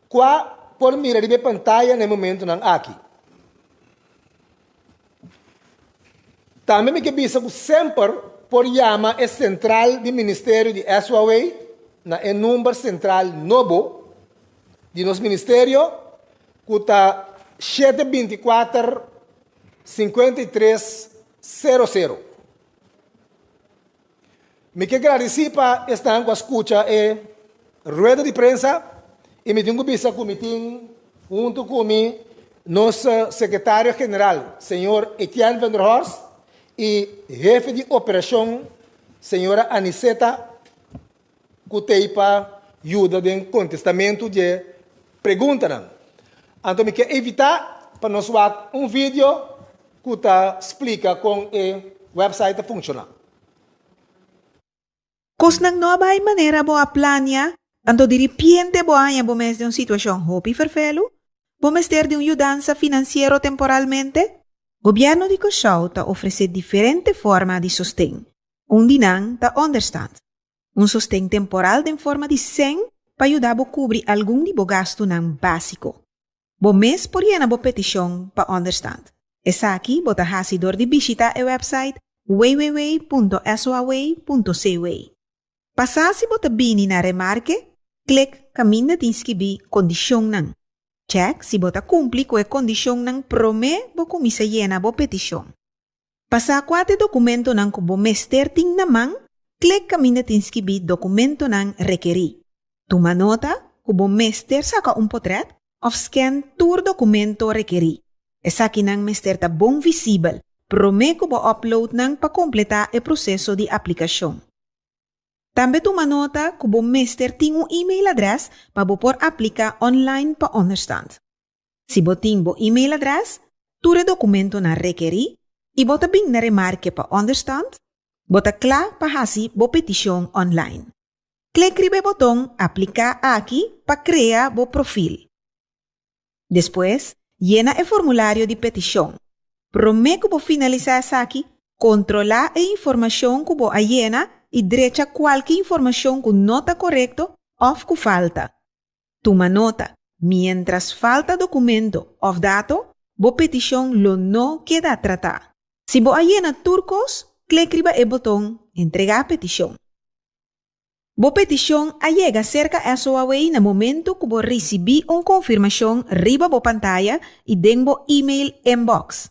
kua por mira riba e pantaya na e momentunan aki. Tambe mi ke bisa ku semper por yama e sentral di ministerio di SOAW na e number sentral nobo di nos ministerio ku ta 7 24 53 00. Mi ke gradisí pa esnan ku a skucha e rueda di prensa i mi tin ku bisa ku mi tin huntu ku mi nos sekretario general señor Etienne van der Horst i hefe di operashon señora Aniceta ku t'ei pa yuda den kontestamentu dje preguntanan. Anto mi ke evitá pa nos wak un video ku ta splika kon e website ta funshoná. Kosnan no a bai manera bo a plania, anto diripiente bo a haña bo mes den un situashon hopi ferfelu? Bo mester di un yudansa finansiero temporalmente? Gobièrnu di Kòrsou ta ofresé diferente forma di sosten. Un di nan ta ònderstant, un sosten temporal den forma di sèn pa yuda bo kubri algun di bo gastunan básiko. Bo mes por yena bo petishon pa ònderstant. Esaki bo ta hasi dor di bishitá e wèpsait www.soaw.cw. Pa sa si bo ta bini na remarke, klik kaminda tin skibí Kondishonnan. Chèk si bo ta kumpli ku e kondishonnan promé bo kuminsá yena bo petishon. Pa sa kua ta e dokumentonan ku bo mester tin na man, klik kaminda tin skibí Dokumentonan rekerí. Tuma nota ku bo mester saka un potrèt òf scan tur dokumento rekerí. Esakinan mester ta bon visibel promé ku bo upload nan pa kompletá e proseso di aplikashon. Tambe tuma nota ku bo mester tin un e-mail adrès pa bo por apliká online pa ònderstant. Si bo tin bo e-mail adrès, tur e dokumentonan rekerí i bo ta bin na remarke pa ònderstant, bo ta kla pa hasi bo petishon online. Klik riba e boton Apliká aki pa krea bo profil. Despues, yena e formulario di petishon. Promé ku bo finalisá esaki, kontrolá e informashon ku bo a yena i drecha kualke informashon ku no ta korekto òf ku falta. Tuma nota, miéntras falta dokumento òf dato, bo petishon lo no keda tratá. Si bo a yena tur kos, klik riba e boton Entregá petishon. Bo petishon a yega serka SOAW na momentu ku bo risibí un konfirmashon riba bo pantaya i den bo email inbox.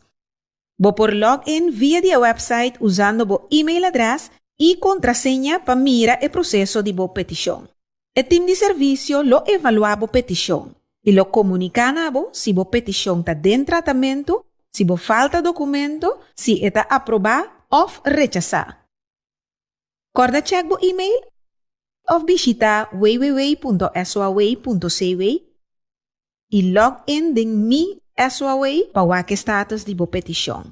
Bo por log in via di e website usando bo email adrès i kontraseña pa mira e proseso di bo petishon. E tim di servisio lo evaluá bo petishon i lo komuniká na bo si bo petishon ta den tratamentu, si bo falta dokumento, si e ta aprobá òf rechasá. Kòrda chèk bo email òf bishitá www.soaw.cw i log in den Mi SOAW pa wak e status di bo petishon.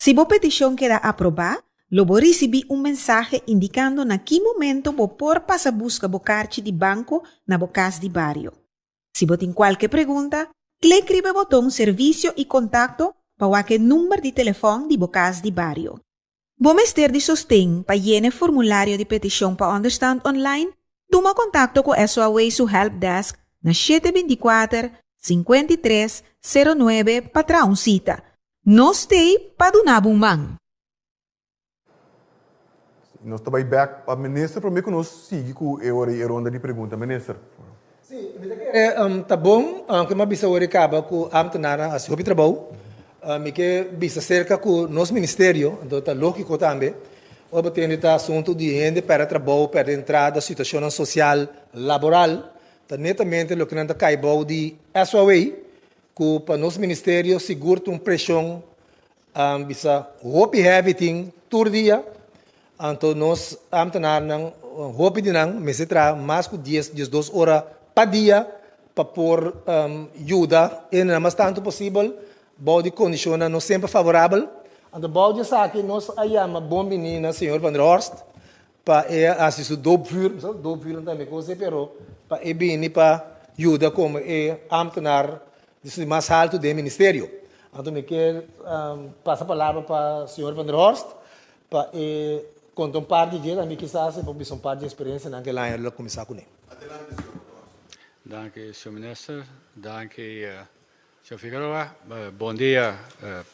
Si bo petishon keda aprobá, Lo bo risibí un mensahe indikando na ki momento bo por pasa buska bo karchi di banko na bo kas di bario. Si bo tin kualke pregunta, klik riba e boton Servisio i Kontakto pa wak e number di telefòn di bo kas di bario. Bo mester di sosten pa yena e formulario di petishon pa ònderstant online? Tuma kontakto ku SOAW su helpdesk na shete 24, 53, 09 pa traha un sita. Nos t'ei pa duna bo un man. Nos ta bai bek pa minister prome ku nos sigui ku e ora e ronda di pregunta. Minister. Sí, mi ta kere ta bon, aunke mi a bisa ora kaba ku ambtenarnan hasi hopi trabou, mi ke bisa serka ku nos ministerio, anto ta lógiko tambe, ora bo tende ta asuntu di hende pèrdè trabou, pèrdè entrada, situashonnan sosial, laboral, ta netamente loke nan ta kai bou di SOAW, ku pa nos ministerio sigur ta un preshon bisa hopi heavy tin tur dia, anto nos ambtenarnan hopi di nan mester traha mas ku dies, 12 ora pa dia pa por yuda hendenan mas tantu posibel bou di kondishonnan no semper favorabel. Anto bou di esaki nos a yama bon bini na señor Van der Horst pa e hasi su doopvuur, mi sa doopvuur no ta mi kos pero pa e bini pa yuda komo e ambtenar di mas haltu den ministerio. Anto mi ke pasa palabra pa señor Van der Horst pa e konta un par di dje, tambe kisas e por bisa un par di eksperensianan ku el aña lo kuminsá kuné. Adelante señor Van der Horst. Danki señor minister, danki señor Figueroa. Bon dia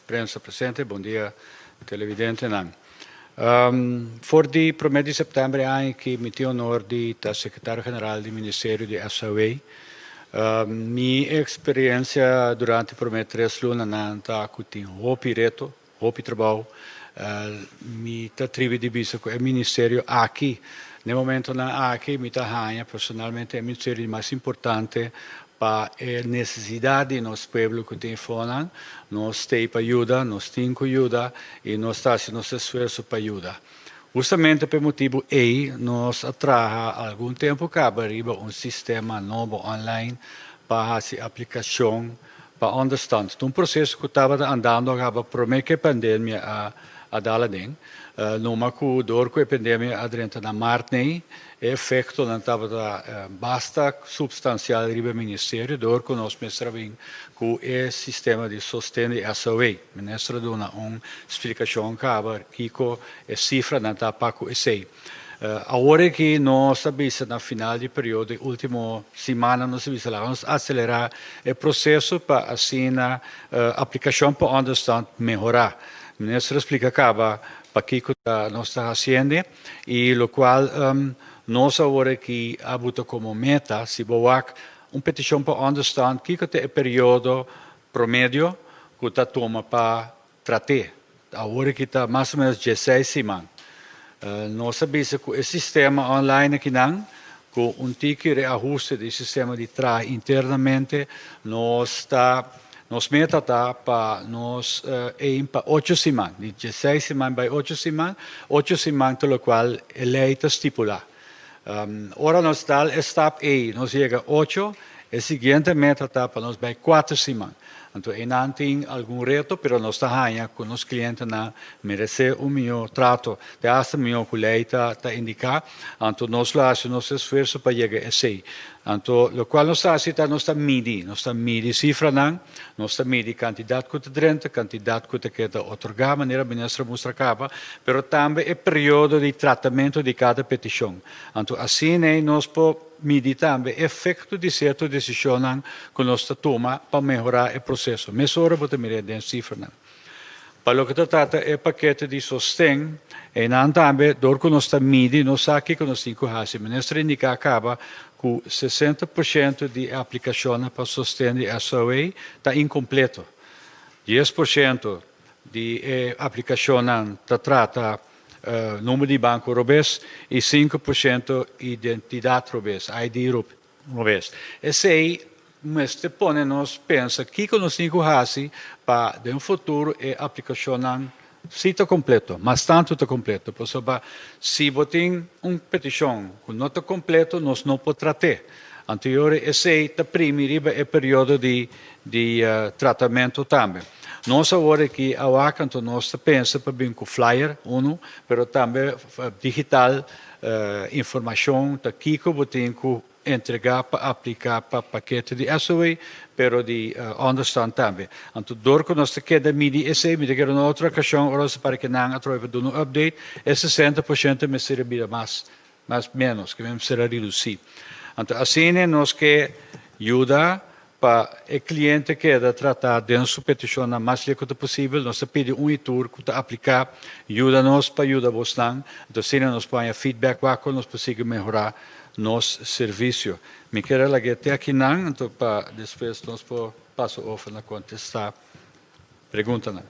prensa presente, bon dia televidentenan. For di promé di sèptèmber e aña aki mi tin honor di ta sekretario general di Ministerio di SAW. Mi eksperensia durante promé tres lunanan ta ku tin hopi reto, hopi trabou. Mi ta tribi di bisa ku e ministerio aki, na e momentonan aki mi ta haña personalmente e ministerio di mas importante pa e nesesidat di nos pueblo ku tin fonan. Nos t'ei pa yuda, nos tin ku yuda i nos ta hasi nos esfuerso pa yuda. Hustamente pa e motibu ei nos a traha algun tempu kaba riba un sistema nobo online pa hasi aplikashon pa ònderstand. Ta un proseso ku tabata andando a kaba promé ku e pandemia a dal aden. Numa ku dor ku e pandemia a drenta na mart nei, e efektonan tabata basta supstansial riba e ministerio dor ku nos mester a bin ku e sistema di sosten di SOA. Minister a duna un splikashon kaba kiko e sifranan ta pa ku esei. Awor aki nos ta bisa na final di periodo e ultimo simannan nos ta bisa laga nos aselerá e proseso pa asina aplikashon pa ònderstant mehorá. Minister a splika kaba pakiko ta nos ta hasiende i lokual nos awor aki a buta komo meta si bo wak un petishon pa ònderstant kiko ta e periodo promedio ku ta tuma pa trat'é. Awor aki ta mas o menos dieseis siman. Nos a bisa ku e sistema online akinan, ku un tiki reahuste di e sistema di traha internamente, nos ta, nos meta ta pa nos aim pa ocho siman, di dieseis siman bai ocho siman, ocho siman ta lokual e lei ta stipulá. Ora nos dal e stap ei, nos yega ocho, e siguiente meta ta pa nos bai kuater siman. Anto einan tin algun reto, pero nos ta haña ku nos klientenan meresé un mihó trato, te asta mihó ku lei ta ta indiká. Anto nos lo hasi nos esfuerso pa yega esei. Anto lokual nos ta hasi ta nos ta midi, nos ta midi sifranan, nos ta midi kantidat ku ta drenta, kantidat ku ta keda otorgá, manera minister a mustra kaba, pero tambe e periodo di tratamentu di kada petishon. Anto asina ei nos por midi tambe efekto di sierto desishonnan ku nos ta tuma pa mehorá e proseso. Mesora bo ta mir'é den sifranan. Pa loke ta trata e pakete di sosten, einan tambe dor ku nos ta midi nos sa kiko nos tin ku hasi. Minister a indiká kaba ku 60% di e aplikashonnan pa sosten di SOA ta inkompleto. 10% di e aplikashonnan ta trata number di banko robes i 5% identidat robes, ID robes. Esei mester pone nos pensa kiko nos tin ku hasi pa den futuro e aplikashonnan si ta kompleto, mas tantu ta kompleto. Pasobra si bo tin un petishon ku no ta kompleto nos no por trat'é. Anto yora esei ta primi riba e periodo di di tratamentu tambe. Nos awor aki a wak anto nos ta pensa pa bin ku flyer unu, pero tambe digital informashon ta kiko bo tin ku entregá pa apliká pa pakete di SOA, pero di ònderstan tambe. Anto dor ku nos ta keda midi esei, mi ta kere un otro okashon ora nos ta para kinan atrobe pa duna un update, e 60% mester a bira mas, mas ménos, ke mester a redusí. Anto asina nos ke yuda Pa e kliente keda tratá den su petishonnan mas leu ku ta posibel, nos ta pidi un i tur ku ta apliká, yuda nos pa yuda bosnan. Anto asina nos por haña feedback wak kon nos por sigui mehorá nos servisio. Mi kier a lag'é te akinan, anto pa despues nos por pasa ofer na kontestá preguntanan.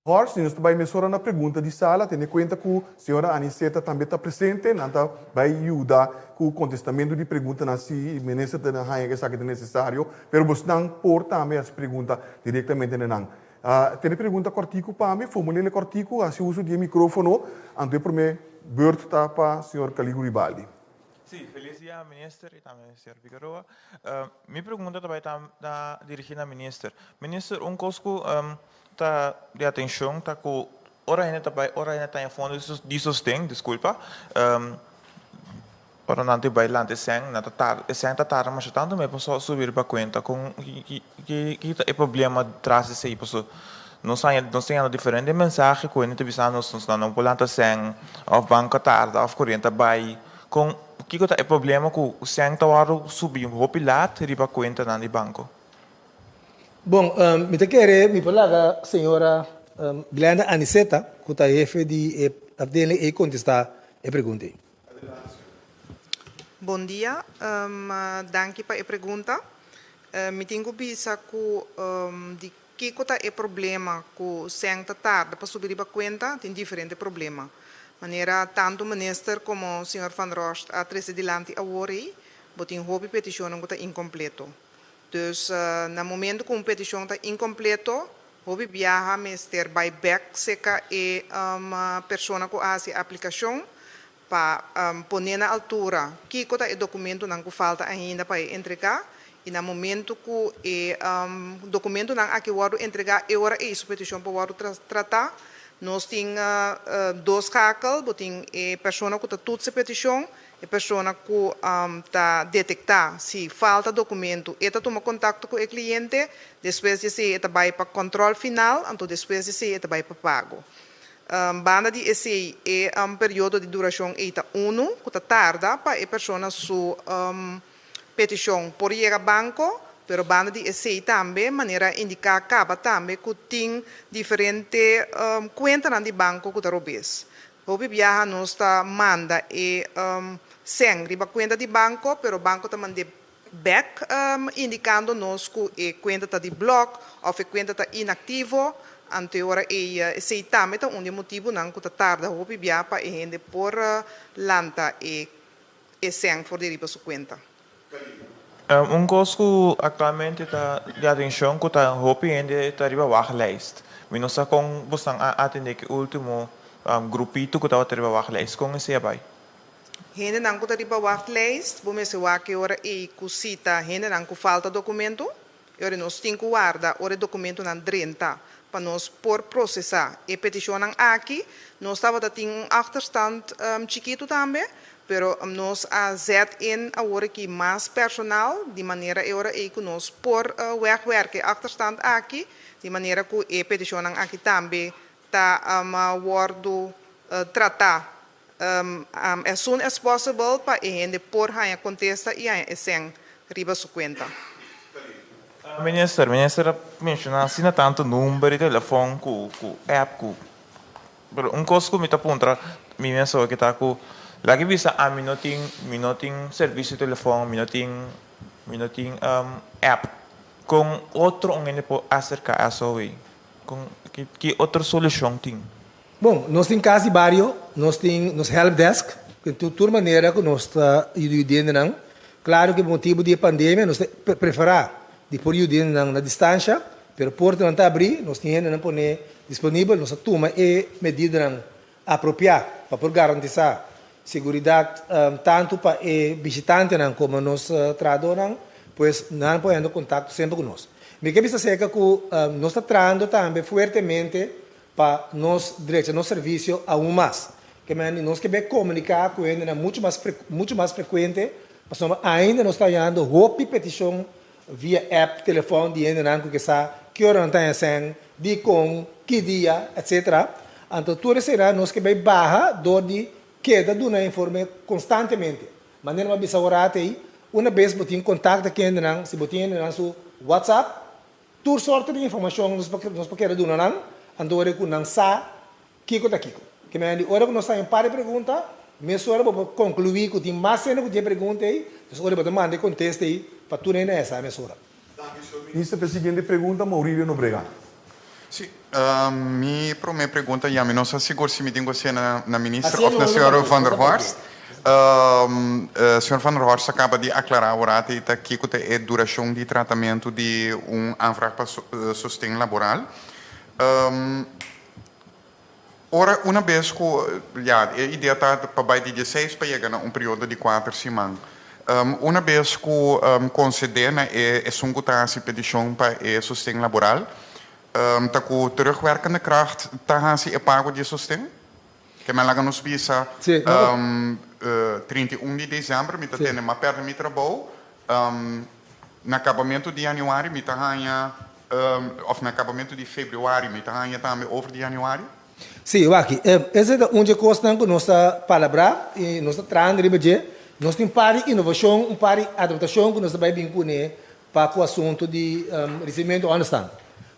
Horst, nos ta bai mesora na pregunta di sala, tene kuenta ku señora Aniceta tambe ta presente, nan ta bai yuda ku kontestamentu di preguntanan si minister ta haña ku esaki ta nesesario, pero bosnan por tambe hasi pregunta direktamente na nan. Tene pregunta kòrtiku pa mi, formul'é kòrtiku, hasi uso di e mikrófono, anto e promé bùrt ta pa señor Caliguri Baldi. Sí, felis dia minister y tambe señor Figueroa. Mi pregunta ta bay ta dirigi na minister. Minister, un cos cu ta di atencion ta cu ora hende ta bay, ora hende ta den fondo di sosten, disculpa, ora nan ta bay lanta e sèn, nan ta tarda, e sèn ta tarda masha tanto me pasobra subi riba cuenta. Con ki ta e problema tras di esey? Pasobra nos haña, nos ta yanda diferente mensahe cu hende ta bisa nos, nos no por lanta sèn, of banco a tarda, of coriente a bay. Kon, kiko ta e problema ku sèn ta wòrdu subi hopi lat riba kuentanan di banko? Bon, mi ta kere mi por laga señora Glenda Aniceta, ku ta hefe di e afdeling ei kontestá e pregunta ei. Bon dia, danki pa e pregunta. Mi tin ku bisa ku di Kiko ta e problema ku sèn ta tarda pa subi riba kuenta? Tin diferente problema. Manera tantu minister komo señor Van Rost a trese dilanti awor ei, bo tin hopi petishonnan ku ta inkompleto. Dus na momentu ku un petishon ta inkompleto, hopi biaha mester bai bèk seka e persona ku a hasi e aplikashon pa pone na altura kiko ta e dokumentonan ku falta ainda pa e entregá i na momentu ku e dokumentonan aki wòrdu entregá e ora ei su petishon por wòrdu tratá. Nos tin dos skakel, bo tin e persona ku ta tutsa e petishon, e persona ku ta detektá si falta dokumentu e ta tuma kontakto ku e kliente, despues di esei e ta bai pa kòntròl final, anto despues di esei e ta bai pa pago. Banda di esei e periodo di durashon ei ta unu ku ta tarda pa e persona su petishon por yega banko, pero banda di esei tambe manera indiká kaba tambe ku tin diferente kuentanan di banko ku ta robes. Hopi biaha nos ta manda e sèn riba kuenta di banko, pero banko ta mand'é bek indikando nos ku e kuenta ta di blòk òf e kuenta ta inaktivo, anto e ora ei esei tambe ta un di e motibunan ku ta tarda hopi bia pa e hende por lanta e e sèn for di riba su kuenta. Un kos ku aktualmente ta di atenshon ku ta hopi hende ta riba wachtlijst. Mi no sa kon bosan a atendé ku e último grupito ku tabata riba wachtlijst. Kon esei a bai? Hendenan ku ta riba wachtlijst, bo mester wak e ora ei ku si ta hendenan ku falta dokumento. E ora nos tin ku warda ora e dokumentonan drenta pa nos por prosesá e petishonnan aki. Nos tabata tin un achterstand chikitu tambe, pero nos a zet in awor aki mas personal di manera e ora ei ku nos por wegwerk e achterstand aki, di manera ku e petishonnan aki tambe ta wòrdu tratá As soon as possible pa e hende por haña kontesta i haña e sèn riba su kuenta. Minister, minister a menshoná asina tantu number di telefòn ku ku app ku pero un kos ku mi ta puntra mi mes awor ta ku laga bisa ami no tin mi no tin servisio di telefòn mi no tin mi no tin app kon otro un hende por aserká SOW kon ki otro solushon tin? Bon, nos tin kas di bario, nos tin nos help desk, ku tur tur manera ku nos ta yuda yudiendenan. Klaro ku e motibu di e pandemia nos ta preferá di por yudiendenan na distansha, pero portanan ta abrí, nos tin hendenan pone disponibel, nos a tuma e medidanan apropiá pa por garantisá seguridat tantu pa e bishitantenan komo nos trahadónan. Pues nan por hendo kontakto semper ku nos. Mi ke bisa aserka ku nos ta trahando tambe fuertemente pa nos drecha nos servisio aun mas. Ke mende nos ke be komuniká ku hendenan muchu mas muchu mas frekuente pasobra ainda nos ta hañando hopi petishon via app, telefòn di hendenan ku ke sa ki ora nan ta haña sèn, dikon, ki dia, etsetera. Anto tur eseinan nos ke bai baha dor di keda duna informe konstantemente. Manera mi a bisa ora atei, una bes bo tin kontakto ku hendenan, si bo tin hendenan su WhatsApp, tur sorto di informashon nos por nos por keda duna nan, anto ora ku nan sa kiko ta kiko. Ke menen di ora ku nos ta un par di pregunta, mesora bo por konkluí ku tin mas hende ku tin e pregunta ei, dus ora bo ta manda e kontesta ei pa tur hende a sa mesora. Danki, señor Minister. Pa e siguiente pregunta, Maurilio Nobrega. Sí, mi promé pregunta, ya mi no sa sigur si mi tin ku hasié na Minister òf na señor Van der Horst. Señor Van der Horst a kaba di aklará awor ei ta kiko ta e durashon di tratamentu di un aanvraag pa sosten laboral. Ora una bes ku, ya, e idea ta pa bai di dieseis pa yega na un periodo di kuater siman. Una bes ku konsedé na e esun ku ta hasi petishon pa e sosten laboral, ta ku terugwerkende kracht ta hasi e pago di e sosten? Ke men laga nos bisa, 31 di desèmber mi ta tene m'a pèrdè mi trabou, na kabamentu di yanüari mi ta haña Of na kabamentu di februari mi ta haña tambe over di januari? Sí, wak, esei ta un dje kosnan ku nos ta palabrá i nos ta trahando riba dje. Nos tin un par di inovashon, un par di adaptashon ku nos ta bai bin kuné pa ku asuntu di risibimentu ònderstant.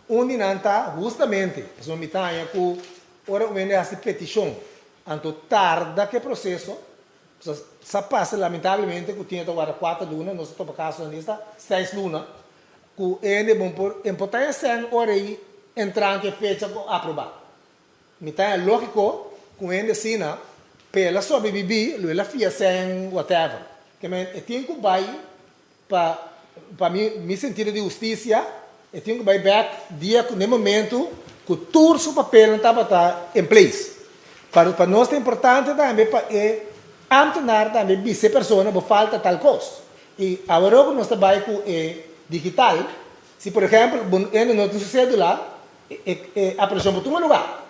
Un di nan ta hustamente, pasobra mi ta haña ku ora un hende hasi petishon anto tarda ku e proseso, pasobra sa pasa lamentablemente ku tin e ta warda kuater luna, nos ta topa kasonan di esta seis luna, Ku hende bon por importá e sèn ora ei entrante e fecha ku aprobá. Mi ta haña lógiko ku hende asina p'el a sobrebibí lo el a fia sèn whatever. Ke men e tin ku bai pa pa mi mi sentido di hustisia e tin ku bai bèk dia ku n'e momentu ku tur su papelnan tabata in place. Pa pa nos ta importante tambe pa e ámtenar tambe bisa e persona bo falta tal kos. I aworó ku nos ta bai ku e digital, si por ehèmpel bo hende no tin su sédula, e e apelashon por tuma lugá.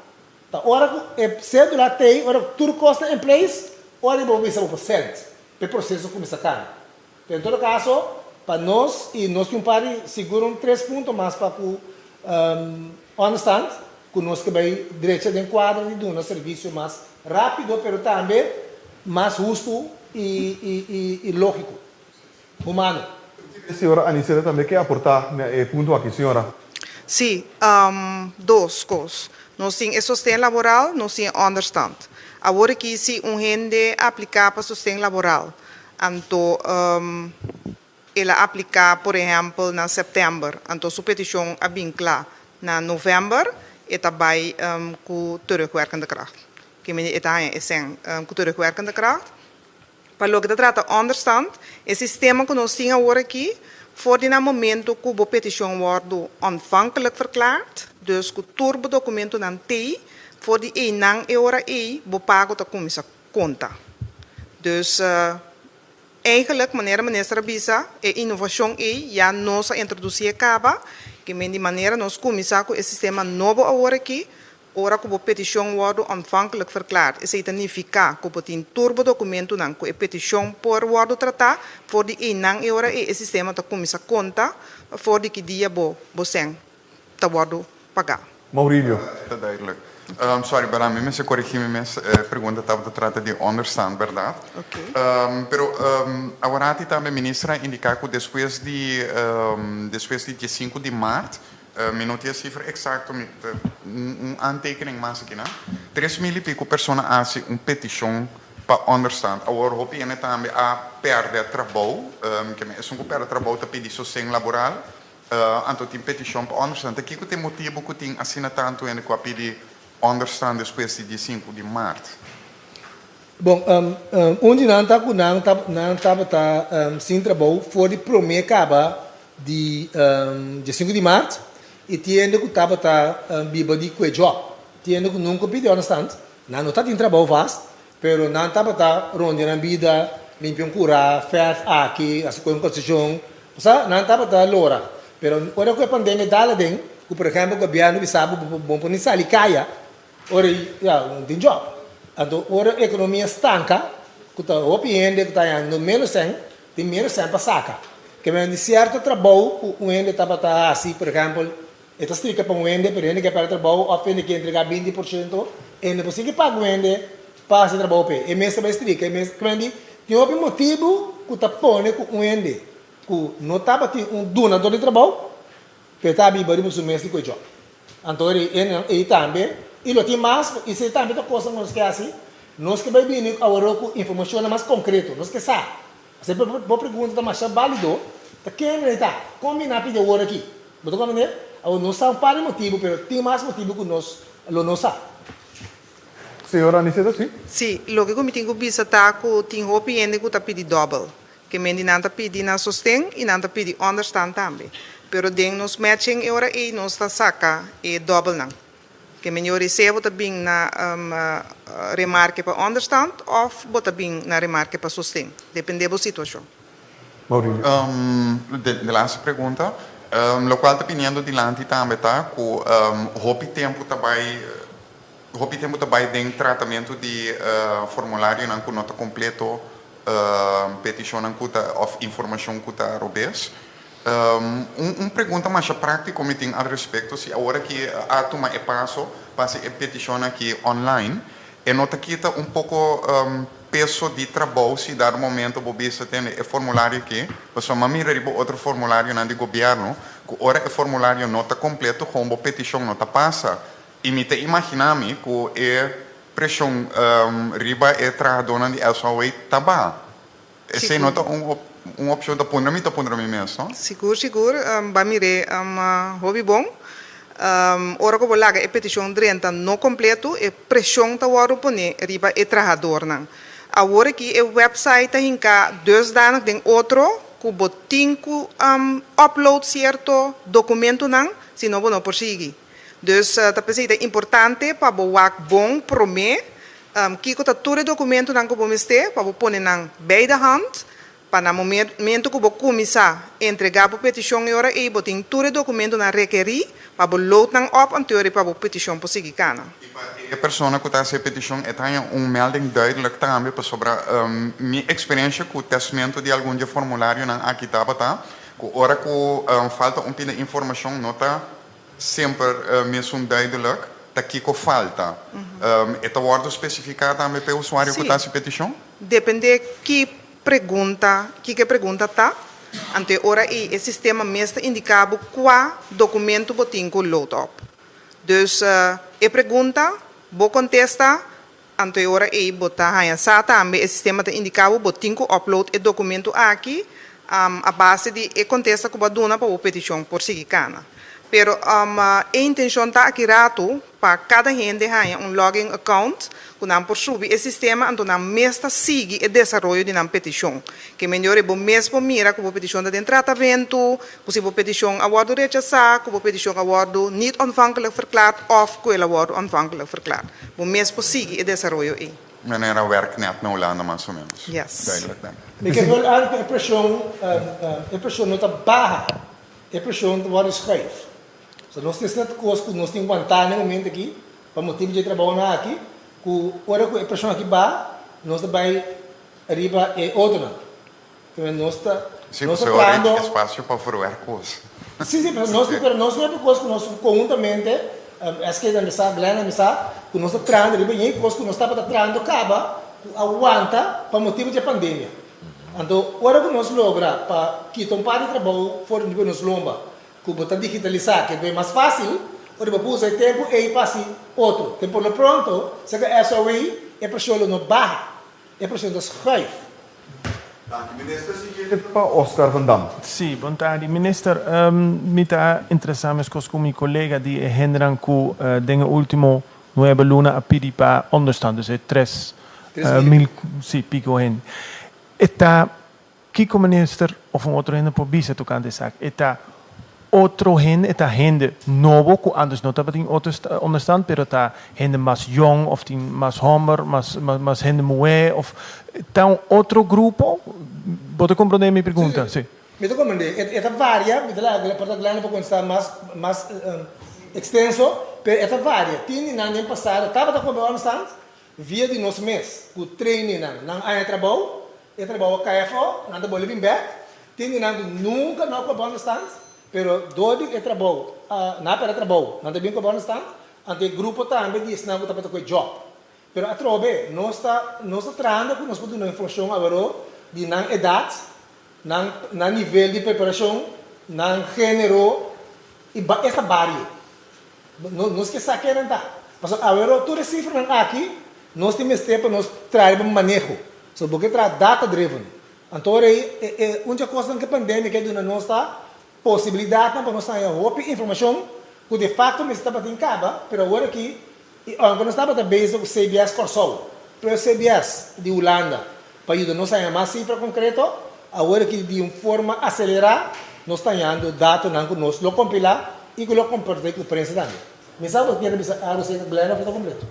Ta ora ku e sédula t'ei, ora ku tur kos ta in place, ora bo bisa bo por send pa e proseso kuminsá kana. Pero en todo kaso, pa nos, i nos tin un par di, sigur un tres punto mas pa ku ònderstand, ku nos ke bai drecha den kuadro di duna servisio mas rápido, pero tambe mas hustu i lógiko, humano. Señora Aniceta tambe ke aportá na e punto aki. Señora. Sí, dos kos. Nos tin e sosten laboral, nos tin e ònderstand. Awor aki si un hende apliká pa sosten laboral, anto El a apliká, por ehèmpel, na sèptèmber, anto su petishon a bin kla na novèmber, e ta bai ku terugwerkende kracht. Ke mende e ta haña e sèn ku terugwerkende kracht. Pa loke ta trata ònderstand, e sistema ku nos tin awor aki, for di na momento ku bo petishon wòrdu ontvankelijk verklaard, dus ku tur bo dokumentonan t'ei, for di einan e ora ei bo pago ta kuminsá konta. Dus. Eigenlijk, manera minister a bisa, e inovashon ei ya nos a introdusié kaba, ke men di manera nos kuminsá ku e sistema nobo awor aki, ora ku bo petishon wòrdu ontvankelijk verklaard, esei ta nifiká ku bo tin tur bo dokumentunan ku e petishon por wòrdu tratá, for di einan e ora ei e sistema ta kuminsá konta for di ki dia bo bo sèn ta wòrdu pagá. Maurilio. Ta duidelijk. Sorry, pero ami mester corrigi mi mes. E pregunta tabata trata di onderstand, berdad? Pero aworati tambe minister a indica cu despues di despues di diesinku di maart, mi no tin e cifra exacto, mi ta un aantekening mas aki nan, 3000 y pico persona a haci un peticion pa onderstand. Awor hopi hende tambe a perde trabou, esun cu perde trabou ta pidi sosten laboral, Anto tin petishon pa ònderstan. Ta kiko ta e motibu ku tin asina tantu hende ku a pidi ònderstan despues di diesinku di mart? Bon, un di nan ta ku nan nan tabata sin trabou for di promé kaba di diesinku di mart i tin hende ku tabata biba di kue jòb. Tin hende ku nunka pidi ònderstan, nan no ta tin trabou vast, pero nan tabata rondia nan bida, limpia un kurá, fèrf aki, hasi kue un konseshon. Osea, nan tabata lora. Pero ora ku e pandemia dal aden, ku por ehèmpel gobièrnu bisa bo bo bo por ni sali kaya, ora ya, no tin jòb. Anto ora ekonomia stanka, ku ta hopi hende ku ta hañando ménos sèn, tin ménos sèn pa saka. Ke men di sierto trabou ku un hende tabata hasi, por ehèmpel, e ta strika pa un hende, pero hende ke pèrdè trabou òf hende ke entregá 20%, e no por sigui paga un hende pa hasi trabou p'e. E mes ta bai strika, e mes, ke men di tin hopi motibu ku ta pone ku un hende ku no tabatin un dunador di trabou, pero e ta biba riba su mes di ku e jòb. Anto e hendenan ei tambe, i lo tin mas, i esei tambe ta kosnan ku nos ke hasi, nos ke bai bini aworó ku informashonnan mas konkreto, nos ke sa. Esei bo pregunta ta masha bálido, ta ken ei ta? Kon mi na pidi awor aki? Bo ta komprendé? Awor nos sa un par di motibu, pero tin mas motibu ku nos lo no sa. Señora Aniceta, si? Si, loke ku mi tin ku bisa ta ku tin hopi hende ku ta pidi dòbel. Ke men di nan ta pidi nan sosten i nan ta pidi ònderstan tambe. Pero den nos matching e ora ei nos ta saka e dòbelnan. Ke men di ora ei sea bo ta bin na remarke pa ònderstan òf bo ta bin na remarke pa sosten, depende bo situashon. Maurilio. De laatste pregunta. Lokual ta biniendo dilanti tambe ta ku hopi tempu ta bai Hopi tempu ta bai den tratamentu di formularionan ku no ta kompleto, petishonnan ku ta òf informashon ku ta robes. Un pregunta masha práktiko mi tin al respekto, si awor aki a tuma e paso pa hasi e petishonnan aki online, e no ta kita un poko peso di trabou si dado momento bo bisa tende e formulario aki? Pasobra mi a mira riba otro formularionan di gobièrnu ku ora e formulario no ta kompleto, kon bo petishon no ta pasa. I mi ta imaginá mi ku e preshon riba e trahadónan di SOA ta baha. Esei no ta un un opshon ta puntra mi ta puntra mi mes, no? Sigur, sigur. Ba mir'é hopi bon. Ora ku bo laga e petishon drenta no kompletu, e preshon ta wòrdu poné riba e trahadornan. Awor aki e wèpsait ta hinká dusdanig den otro ku bo tin ku upload sierto dokumentunan, sino bo no por sigui. Dus ta p'esei ta importante pa bo wak bon promé kiko ta tur e dokumentonan ku bo mester pa bo pone nan bij de hand pa na momento ku bo kuminsá entregá bo petishon e ora ei bo tin tur e dokumentonan rekerí pa bo load nan op anteori pa bo petishon por sigui kana. I pa e persona ku ta hasi e petishon e ta haña un melding duidelijk tambe pasobra mi eksperensha ku tèstmentu di algun di e formularionan aki tabata ku ora ku falta un pida informashon no ta Semper mesun duidelijk ta kiko falta. E ta wordo specifica tambe p'e usuario cu ta haci peticion? Depende ki pregunta, kiko e pregunta ta, anto e ora ei e sistema mes ta indica bo cua documento bo tin cu load op. Dus e pregunta, bo contesta, anto e ora ei bo ta haña sa tambe e sistema ta indica bo bo tin cu upload e documento aki a base di e contesta cu bo a duna pa bo peticion por sigui cana. Pero e intencion ta aki rato pa cada hende haña un login account cu nan por subi e sistema anto nan mes ta sigui e desaroyo di nan peticion. Ke men di ora bo mes por mira cu bo peticion ta den tratamento, cu si bo peticion a wordo rechasa, cu bo peticion a wordo niet ontvankelijk verklaard of cu el a wordo ontvankelijk verklaard. Bo mes por sigui e desaroyo ei. Manera werknet na Hulanda mas o menos. Yes. Duidelijk dan. Mi ke wil aan ku e preshon, e preshon no ta baha, e preshon ta wòrdu schuif. So nos tin sierto kos ku nos tin wantá na e momento aki, pa motibu dje trabounan aki, ku ora ku e preshon aki baha, nos ta bai riba e otronan. Pero nos ta, Sí, nos ta pasobra ora ei trahando. tin espasio pa verwerk kos. Sí, sí, pero nos, pero nos hopi kos ku nos konhuntamente, SK ta misa, Glenn a misa, ku nos ta trahando riba ñei kos ku nos tabata trahando kaba, ku a wanta pa motibu di e pandemia. Anto, ora ku nos logra pa kita un par di trabou for di riba nos lomba, ku bo ta digitalisá, ke ta bai mas fásil, ora bo por usa e tempu ei pa hasi otro. Te por lo pronto, serka SOW, e preshon lo no baha, e preshon ta schuif. Danki minister. Siguiente ta pa Oscar van Dam. Sí, bon tardi. Minister, mi ta interesá meskos ku mi kolega di e hendenan ku den e último nuebe luna a pidi pa onderstand, dus e tres mil, sí, piko hende. E ta kiko minister òf un otro hende por bisa tokante esaki? E ta otro hende, e ta hende nobo ku antes no tabatin onderstand, pero ta hende mas yong òf tin mas hòmber, mas mas hende muhé òf ta un otro grupo? Bo ta komprondé mi pregunta? Sí. Mi ta komprendé. E ta varia, mi ta laga por ta Glenda por kontestá mas mas ekstenso, pero e ta varia. Tin di nan den pasado tabata kome ònderstand via di nos mes ku trainingnan. Nan haña trabou, e trabou a kai afó, nan ta bolbe bin bèk. Tin di nan ku nunka no a koba ònderstand, pero dor di e trabou nan a pèrdè trabou, nan ta bin koba ònderstand. Anto e grupo tambe di esnan ku tabata ku e djòp. Pero atrobe nos ta nos ta trahando ku nos por duna informashon aweró di nan edat, nan nan nivel di preparashon, nan género i ba esta bario. No nos ke sa ken nan ta. Pasobra aweró tur e sifranan aki nos tin mester pa nos traha riba maneho. So bo ke traha data driven. Anto ora ei e e un dje kosnan ku e pandemia ke duna nos ta posibilidatnan pa nos haña hopi informashon ku de fakto mester tabatin kaba, pero awor aki I aunke nos tabata bezig ku CBS Kòrsou, plus CBS di Hulanda pa yuda nos haña mas sifra konkreto, awor aki di un forma aselerá nos ta hañando datonan ku nos lo kompilá i ku lo kompartí ku prensa tambe. Mi sa bo kier bisa algu aserka Glenda of ta kompleto?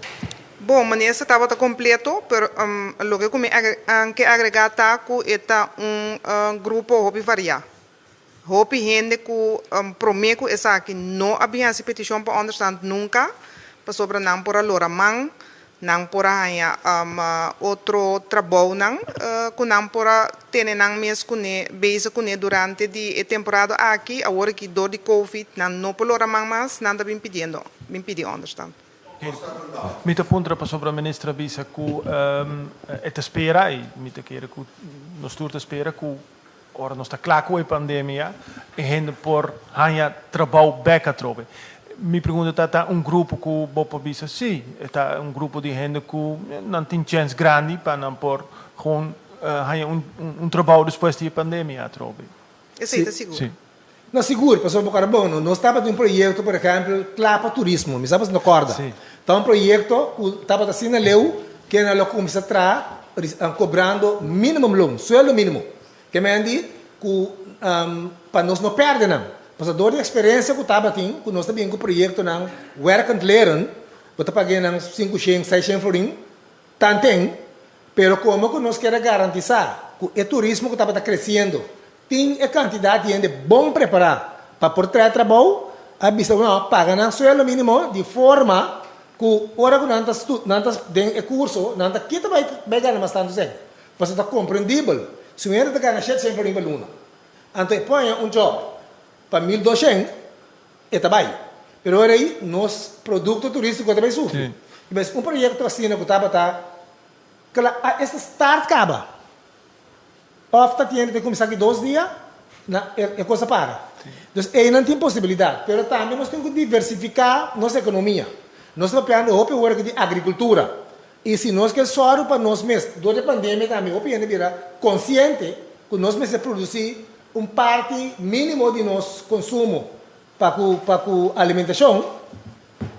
Bon, minister tabata kompleto, pero loke ku mi ke agregá ta ku e ta un grupo hopi variá. Hopi hende ku promé ku esaki no a bin hasi petishon pa ònderstant nunka, pasobra nan por a lora man, nan por a haña otro trabounan ku nan por a tene nan mes kuné, bezig kuné durante di e temporada aki. Awor aki dor di covid nan no por lora man mas, nan ta bin pidiendo, bin pidi ònderstant. Mi ta puntra pasobra minister a bisa ku e ta spera i mi ta kere ku nos tur ta spera ku Ora nos ta kla ku e pandemia, e hende por haña trabou bèk atrobe. Mi pregunta ta, ta un grupo ku bo por bisa sí, e ta un grupo di hende ku nan tin chèns grandi pa nan por gewoon haña un trabou despues di e pandemia atrobe? Esei ta sigur. Sí. No, sigur, pasobra bo kòrda bon, nos tabata tin un proyekto, por ehèmpel, kla pa turismo, mi sa bo si no kòrda. Ta un proyekto ku tabata asina leu ke nan lo kuminsá traha kobrando minimum loon, sueldo mínimo. Ke men di ku pa nos no pèrdè nan. Pasobra dor di eksperensia ku tabatin, ku nos ta bin ku proyektonan werkend leren, bo ta pag'é nan sinkushen, seishen florin, tanten, pero komo ku nos kier a garantisá ku e turismo ku tabata kresiendo tin e kantidat di hende bon prepará pa por trae trabou, a bisa ku no, paga nan sueldo mínimo di forma ku ora ku nan ta nan ta den e kurso nan ta kita bai bai gana mas tantu sèn. Pasobra ta komprendibel, si un hende ta gana shete shen florin pa luna, anto e poña un job pa 1200, e ta bai. Pero ora ei nos produkto turístiko ta bai sufri. I bes un proyekto asina ku tabata kla, a esta start kaba, òf ta tiene ta kuminsá aki dos dia, na e kos a para. Dus einan tin posibilidat, pero tambe nos tin ku diversifiká nos ekonomia. Nos ta papiando hopi ora aki di agrikultura. I si nos ke sòru pa nos mes, dor di e pandemia tambe hopi hende bira konsiente ku nos mester produsí un parti mínimo di nos konsumo pa ku pa ku alimentashon,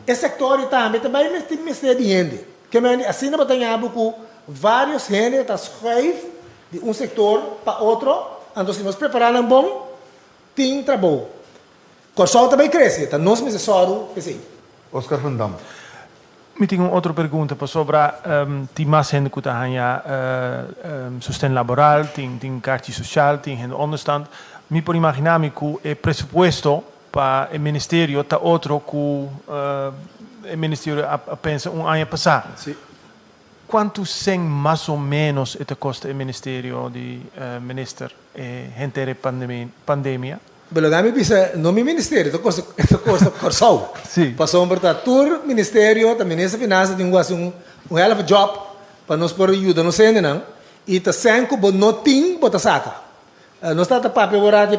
e sektor ei tambe ta bai tin mester di hende. Ke mende asina bo ta ña bo ku vários hende ta schuif di un sektor pa otro, anto si nos prepará nan bon, tin trabou. Kòrsou ta bai krese, ta nos mester sòru p'esei. Oscar van Dam. Mi tin un otro pregunta pasobra tin mas hende ku ta haña sosten laboral, tin tin karchi sosial, tin hende onderstand. Mi por imaginá mi ku e presupuesto pa e ministerio ta otro ku e ministerio a pensa un aña pasá. Kuantu sèn mas o ménos e ta kosta e ministerio di minister e henter e pandemia? Pero laga mi bisa, no mi ministerio, ta kosta, ta kosta Kòrsou. Sí. Pasobra ta tur ministerio, ta minister finansa tin ku hasi un un hell of a job pa nos por yuda nos hendenan i ta sèn ku bo no tin bo ta saka. Nos tabata papia ora di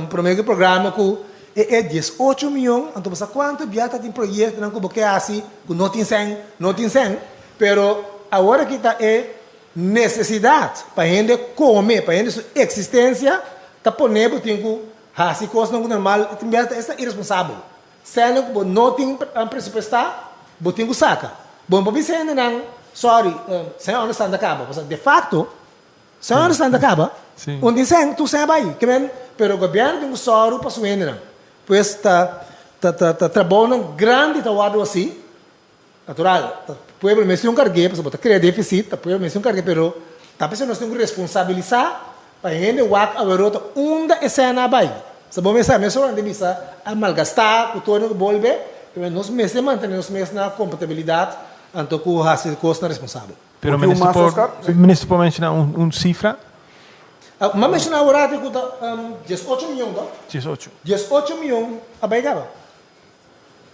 promé ku e programa ku e e 18 mion, anto bo sa kuantu bia ta tin proyektonan ku bo ke hasi ku no tin sèn, no tin sèn, pero awor aki ta e nesesidat pa hende kome, pa hende su eksistensia ta pone bo tin ku hasi kosnan ku normal tin bes ta esta iresponsabel. Sènnan ku bo no tin presupuestá, bo tin ku saka. Bo no por bisa hendenan, sorry, sèn ònderstan ta kaba, pasobra defakto Señor esnan ta kaba, un tin sèn, tur sèn a bai. Ke men, pero gobièrnu tin ku sòru pa su hendenan. Pues ta ta ta ta trabounan grandi ta wòrdu hasi. Natural, ta pueblo mester un karg'é, pasobra bo ta krea defisit, ta pueblo mester un karg'é, pero ta p'esei nos tin ku responsabilisá. Pa hende wak aweró ta unda e sèn a bai. Sa bo mester mesora nan ta bisa a malgastá ku tur ku bolbe, pero nos mester mantené nos mes na kompatibilidat anto ku hasi kosnan responsabel. Pero minister por minister por menshoná un un sifra? M'a menshoná awor ku ta 18 mion to? 18. 18 mion a bai kaba.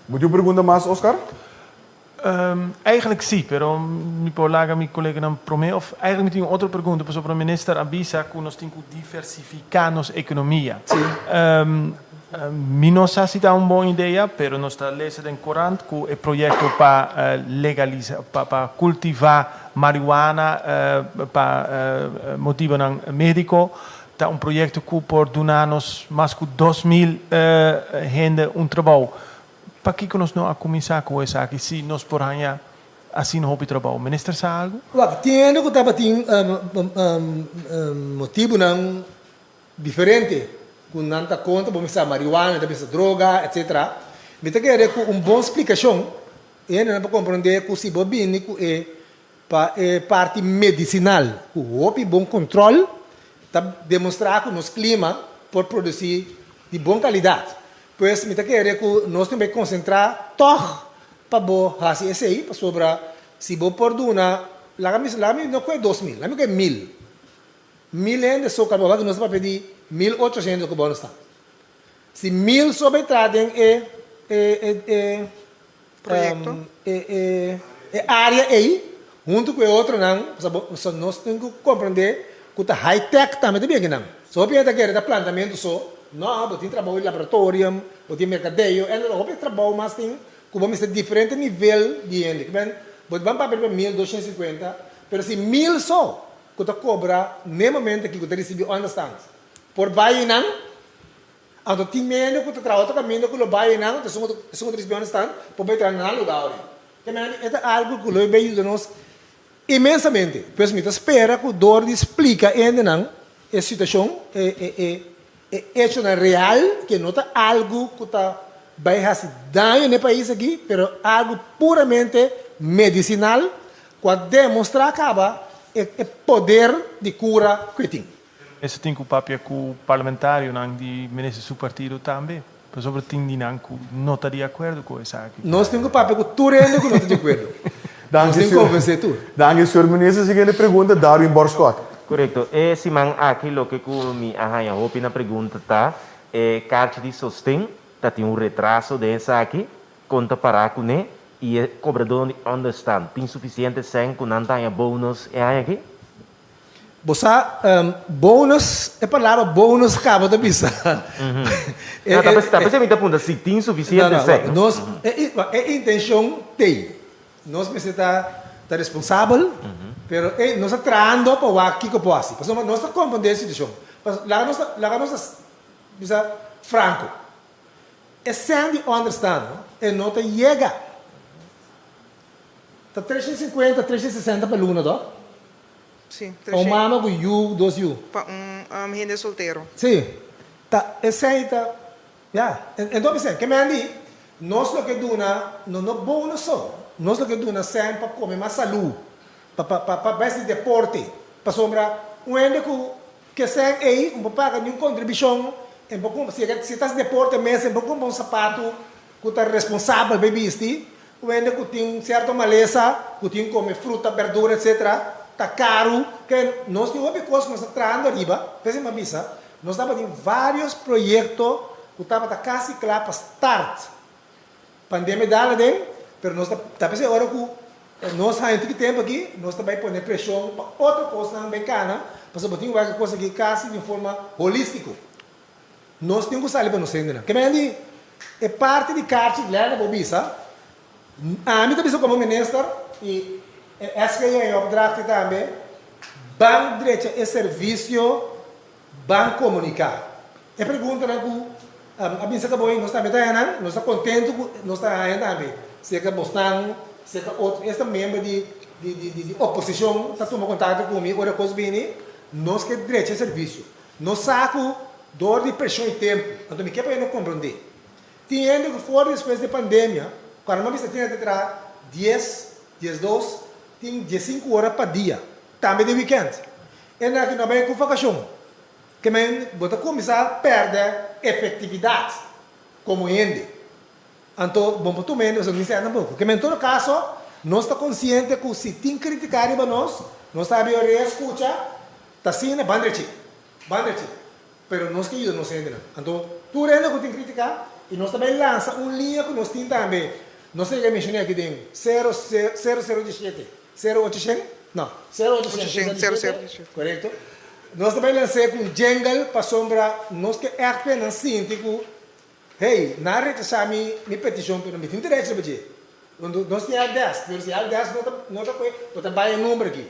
Bo tin un pregunta mas, Oscar? Eigenlijk sí, pero mi por laga mi coleganan promé of eigenlijk mi tin un otro pregunta pasobra minister a bisa cu nos tin cu diversifica nos economia. Sí. Mi no sa si ta un bon idea, pero nos ta lesa den corant cu e proyecto pa legalisa pa pa cultiva marihuana pa motibonan medico ta un proyecto cu por duna nos mas cu 2000 hende un trabou. Pakiko nos no a kuminsá ku esaki si nos por haña asina hopi trabou? Minister sa algu? Wak, tin hende ku tabatin motibunan diferente ku nan ta kontra, bo mester sa marihuana, ta bisa droga, etsetera. Mi ta kere ku un bon splikashon e hendenan por komprondé ku si bo bini ku e pa e parti medisinal ku hopi bon kontròl ta demostrá ku nos klima por produsí di bon kalidat. Pues mi ta kere ku nos tin bai konsentrá tòg pa bo hasi esei, pasobra si bo por duna, laga mi laga mi no kohe 2000, laga mi kohe mil, mil hende so kaba wak nos ta papia di 1800 ku bo no sta. Si mil so bai tra den e e e e Proyekto. E e e área ei huntu ku e otronan, pasobra bo pasobra nos tin ku komprendé ku ta high tech tambe ta bin akinan. So hopi hende ta kere ta plantamentu so, no, bo tin trabou di laboratorium, bo tin merkadeo, en hopi trabou mas tin ku bo mester diferente nivel di hende. Ke men bo ban papia riba 1250, pero si mil so ku ta kobra n'e momento aki ku ta risibí onderstand por bai einan, Anto tin mende ku ta traha otro kaminda ku lo bai einan, anto esun ku ta risibí onderstand por bai traha na nan lugá ora. Ke mende e ta algu ku lo bai yuda nos inmensamente. Pues mi ta spera ku dor di splika hendenan e situashon, e e e e echonan real, ke no ta algu ku ta bai hasi daño na e pais aki, pero algu puramente medisinal ku a demostrá kaba e e poder di kura ku e tin. Mester tin ku papia ku parlamentarionan di minister su partido tambe, pasobra tin di nan ku no ta di akuerdo ku esaki. Nos tin ku papia ku tur hende ku no ta di akuerdo. Nos tin ku konvensé tur. Danki, señor minister. Siguiente pregunta, Darwin Borschot. Korekto. E siman aki loke ku mi a haña hopi na pregunta ta e karchi di sosten ta tin un retraso den esaki, kon ta pará kuné i e kobradónan di ònderstant tin sufisiente sèn ku nan ta haña bonus e aña aki? Bo sa, bonus, e palabra bonus kaba ta bisa. No, ta ta p'esei mi ta puntra si tin sufisiente sèn. No, no, nos, e e intenshon t'ei. Nos mester ta ta responsabel, pero e nos ta trahando pa wak kiko por hasi. Pasobra nos ta komprondé e situashon. Laga nos ta laga nos ta bisa franko. E sèn di ònderstan e no ta yega. Ta 350, 360 pa luna toch? Sí, Pa un mama ku yu, dos yu. Pa un hende soltero. Sí. Ta esei ta, ya. Enton mi sèn, ke men di, nos lo ke duna, no no bonus so, nos lo ke duna sèn pa kome mas salú, pa pa pa pa bai hasi deporte, pasobra un hende ku ke sèn ei un por paga niun kontribushon, en por kumpra, si e si e ta hasi deporte mes en por kumpra un sapatu ku ta responsabel bai bisti, Un hende ku tin un sierto malesa, ku tin kome fruta, berdura etc. Ta karu. Ke nos tin hopi kos ku nos ta trahando ariba, p'esei mi a bisa, nos tabatin vários proyekto ku tabata kasi kla pa start. Pandemia dal aden, pero nos ta ta p'esei ora ku nos haña tiki tempu aki, nos ta bai pone preshon pa otro kosnan bai kana, pasobra bo tin wak e kos aki kasi di un forma holístiko. Nos tin ku sali pa nos hendenan. Ke men di e parti di karchi lèlè bo bisa, ami ta bisa komo minister i e SGA e opdracht tambe, ban drecha e servisio, ban komuniká. E preguntanan ku a bisa ka bo ei nos tambe ta haña nan, nos ta kontentu ku nos ta haña tambe. Serka bosnan, serka otro, esta miembro di di oposishon ta tuma kontakto ku mi ora kos bini, nos ke drecha e servisio. Nos sa ku dor di preshon i tempu, anto mi ke pa e no komprondé. Tin hende ku for di despues di e pandemia, ku arma bisa tin hende ta traha dies, 12, tin 15 ora pa dia, tambe den wikènt. E nan aki no a bai ku vakashon. Ke men bo ta kuminsá pèrdè efektividat komo hende. Anto bo por tuma hende pasobra ni sèn tampoko. Ke men en todo kaso nos ta konsiente ku si tin kritika riba nos, nos ta habri orea skucha, ta asina ban drechi, ban drechi. Pero nos ke yuda nos hendenan. Anto tur hende ku tin kritika i nos ta bai lansa un liña ku nos tin tambe, nos ta yega menshoné aki den sero sero sero diesshete, sero ocho shen? No, sero ocho shen sero diesshete, korekto. Nos ta bai lans'é ku un jingle pasobra nos ke ègt p'e nan sinti ku hey, nan a rechasá mi mi petishon pero mi tin derecho riba dje. Nos tin helpdesk, pero si helpdesk no ta no ta kohe bo ta bai e number aki.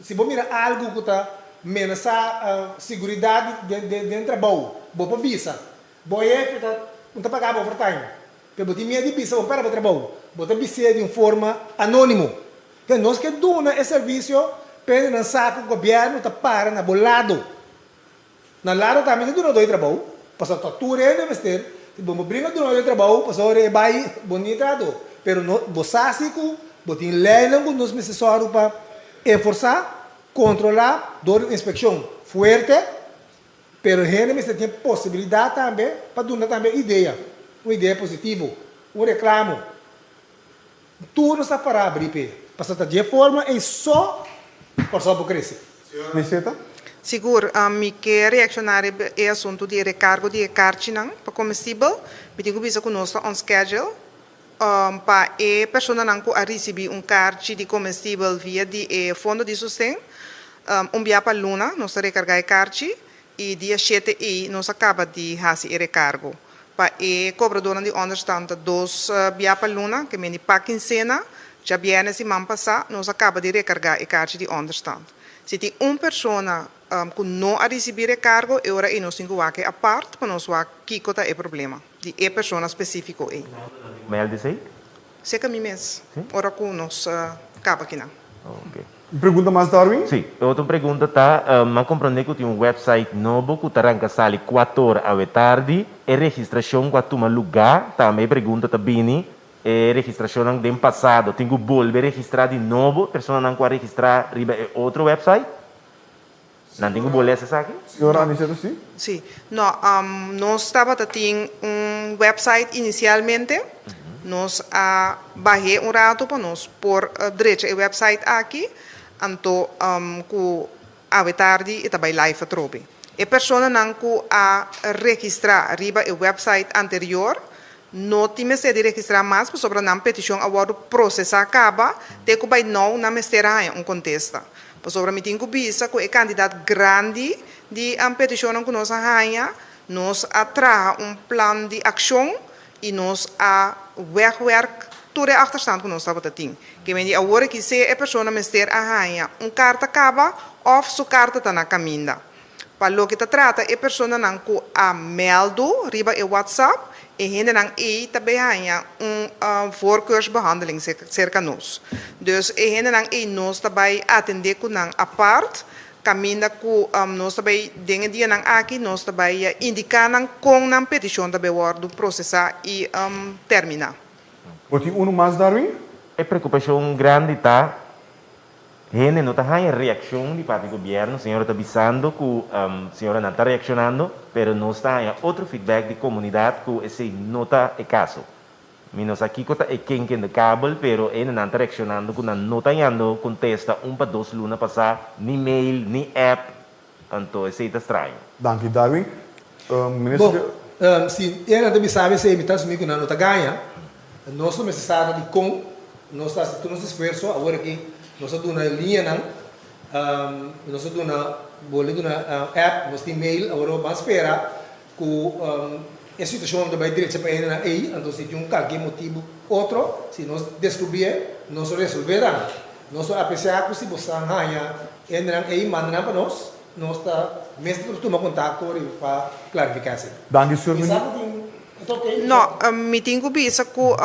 Si bo mira algu ku ta menasá siguridat den trabou, bo por bisa. Bo hefe ta no ta paga bo overtime, pero bo tin miedu di bisa bo pèrdè bo trabou. Bo ta bis'é di un forma anónimo. Te nos ke duna e servisio p'e nan sa ku gobièrnu ta para na bo lado. Na lado tambe ta duna doi trabou, pasobra ta tur hende mester, si bo bringa duna doi trabou pasobra e bai bo ni trahadó. Pero no bo sa si ku bo tin leinan ku nos mester sòru pa enforsá, kontrolá dor di un inspekshon fuerte, pero hende mester tin e posibilidat tambe pa duna tambe idea, un idea positivo, un reklamo. Tur nos a para abrí p'e, pasobra ta dje forma ei so Kòrsou por krese. Señora Niceta. Sigur, mi ke reakshoná riba e asuntu di e rekargo di e karchinan pa komestibel. Mi tin ku bisa ku nos ta on schedule pa e personanan ku a risibí un karchi di komestibel via di e fondo di sosten. Un bia pa luna nos ta rekargá e karchi i dia shete ei nos a kaba di hasi e rekargo. Pa e kobradónan di ònderstan ta dos bia pa luna, ke mende pa kinsena. Djabièrnè siman pasá nos a kaba di rekargá e karchi di ònderstan. Si tin un persona ku no a risibí rekargo, e ora ei nos tin ku wak e apart pa nos wak kiko ta e problema di e persona spesífiko ei. Mel di esei? Seka mi mes ora ku nos kaba kinan. Un pregunta mas Darwin? Sí, e otro pregunta ta, m'a comprende cu tin un website nobo cu ta ranca sali cuator awe tardi, e registracion cu a tuma luga, tambe e pregunta ta bini, e registracionnan den pasado tin cu bolbe registra di nobo, personanan cu a registra riba e otro website? Nan tin cu bolbe haci esaki? Señora Aniceto, sí? Sí. No, nos tabata tin un website inicialmente. Nos a bah'é un rato pa nos por drecha e website aki, anto cu awe tardi e ta bay live atrobe. E personanan cu a registra riba e website anterior no tin mester di registra mas pasobra nan peticion a wordo procesa caba te cu bay now nan mester a haña un contesta. Pasobra mi tin cu bisa cu e cantidad grandi di peticionnan cu nos a haña, nos a traha un plan di accion y nos a wegwerk tur e achterstand cu nos tabata tin. Ke men di awor aki sea e persona mester a haña un carta caba of su carta ta na caminda. Pa loke ta trata e personanan ku a mèldu riba e WhatsApp, e hendenan ei ta bay haña un voorkeursbehandeling serka nos. Dus e hendenan ei nos ta bay atendé ku nan apart, kaminda ku nos ta bay den e dianan aki nos ta bay indiká nan kon nan petishon ta bay wòrdu prosesá i terminá. Bo tin unu mas, Darwin? E preokupashon grandi ta Hende no ta haña reakshon di parti gobièrnu, señora ta bisando ku señora nan ta reakshonando, pero nos ta haña otro feedback di komunidat ku esei no ta e kaso. Mi no sa kiko ta e kink in de kabel, pero hendenan ta reakshonando ku nan no ta hañando kontesta un pa dos luna pasá, ni mail, ni app, anto esei ta straño. Danki Darwin. Minister. Bo, si e nan ta bisa esei mi ta asumí ku nan no ta gaña. Nos lo mester sa dikon nos ta hasi tur nos esfuerso awor aki nos a duna e liñanan, nos a duna bolbe duna app, nos tin mail, awor ban spera ku e situashon ta bai drecha pa hendenan ei, anto si tin un kalke motibu otro, si nos deskubrié nos lo resolvé tambe. Nos lo apresiá ku si bo sa haña hendenan ei manda nan pa nos, nos ta mester tuma kontakto riba pa klarifiká esei. Danki señor minister. No, mi tin cu bisa cu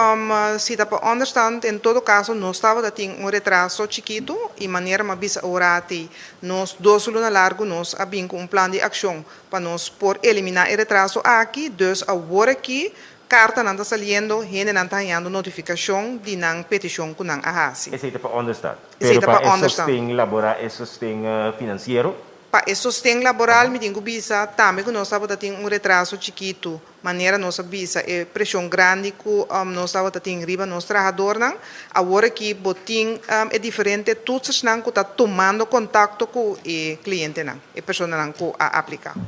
si ta pa onderstand en todo caso nos tabata tin un retraso chikitu y manera mi a bisa ora ati nos dos luna largo nos a bin cu un plan di accion pa nos por elimina e retraso aki, dus awor aki cartanan ta saliendo, hendenan ta hañando notificacion di nan peticion cu nan a haci. Esey ta pa onderstand, pero pa e sosten laboral, e sosten financiero? Pa e sosten laboral mi tin ku bisa tambe ku nos tabata tin un retraso chikitu, manera nos a bisa e preshon grandi ku nos tabata tin riba nos trahadornan. Awor aki bo tin e diferente toetsersnan ku ta tumando kontakto ku e klientenan, e personanan ku a apliká.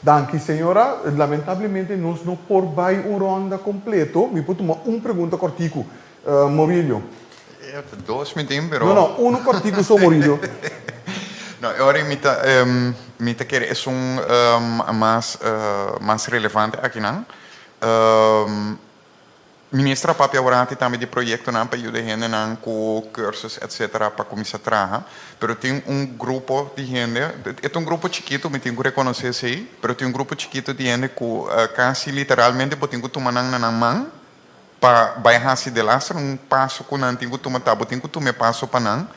Danki señora, lamentablemente nos no por bai un ronda kompleto, mi por tuma un pregunta kòrtiku. Morilio. Dos mi tin, pero. No, no, uno kòrtiku so, Morilio. No, e ora mi ta, mi ta kere esun mas, mas relevante akinan. Minister a papia aworati tambe di proyektonan pa yuda hendenan ku cursus etcetera pa kuminsá traha, pero tin un grupo di hende, e ta un grupo chikitu, mi tin ku rekonosé esei, pero tin un grupo chikitu di hende ku kasi literalmente bo tin ku tuma nan na nan man Pa bai hasi delaster un paso ku nan tin ku tuma ta bo tin ku tuma e paso pa nan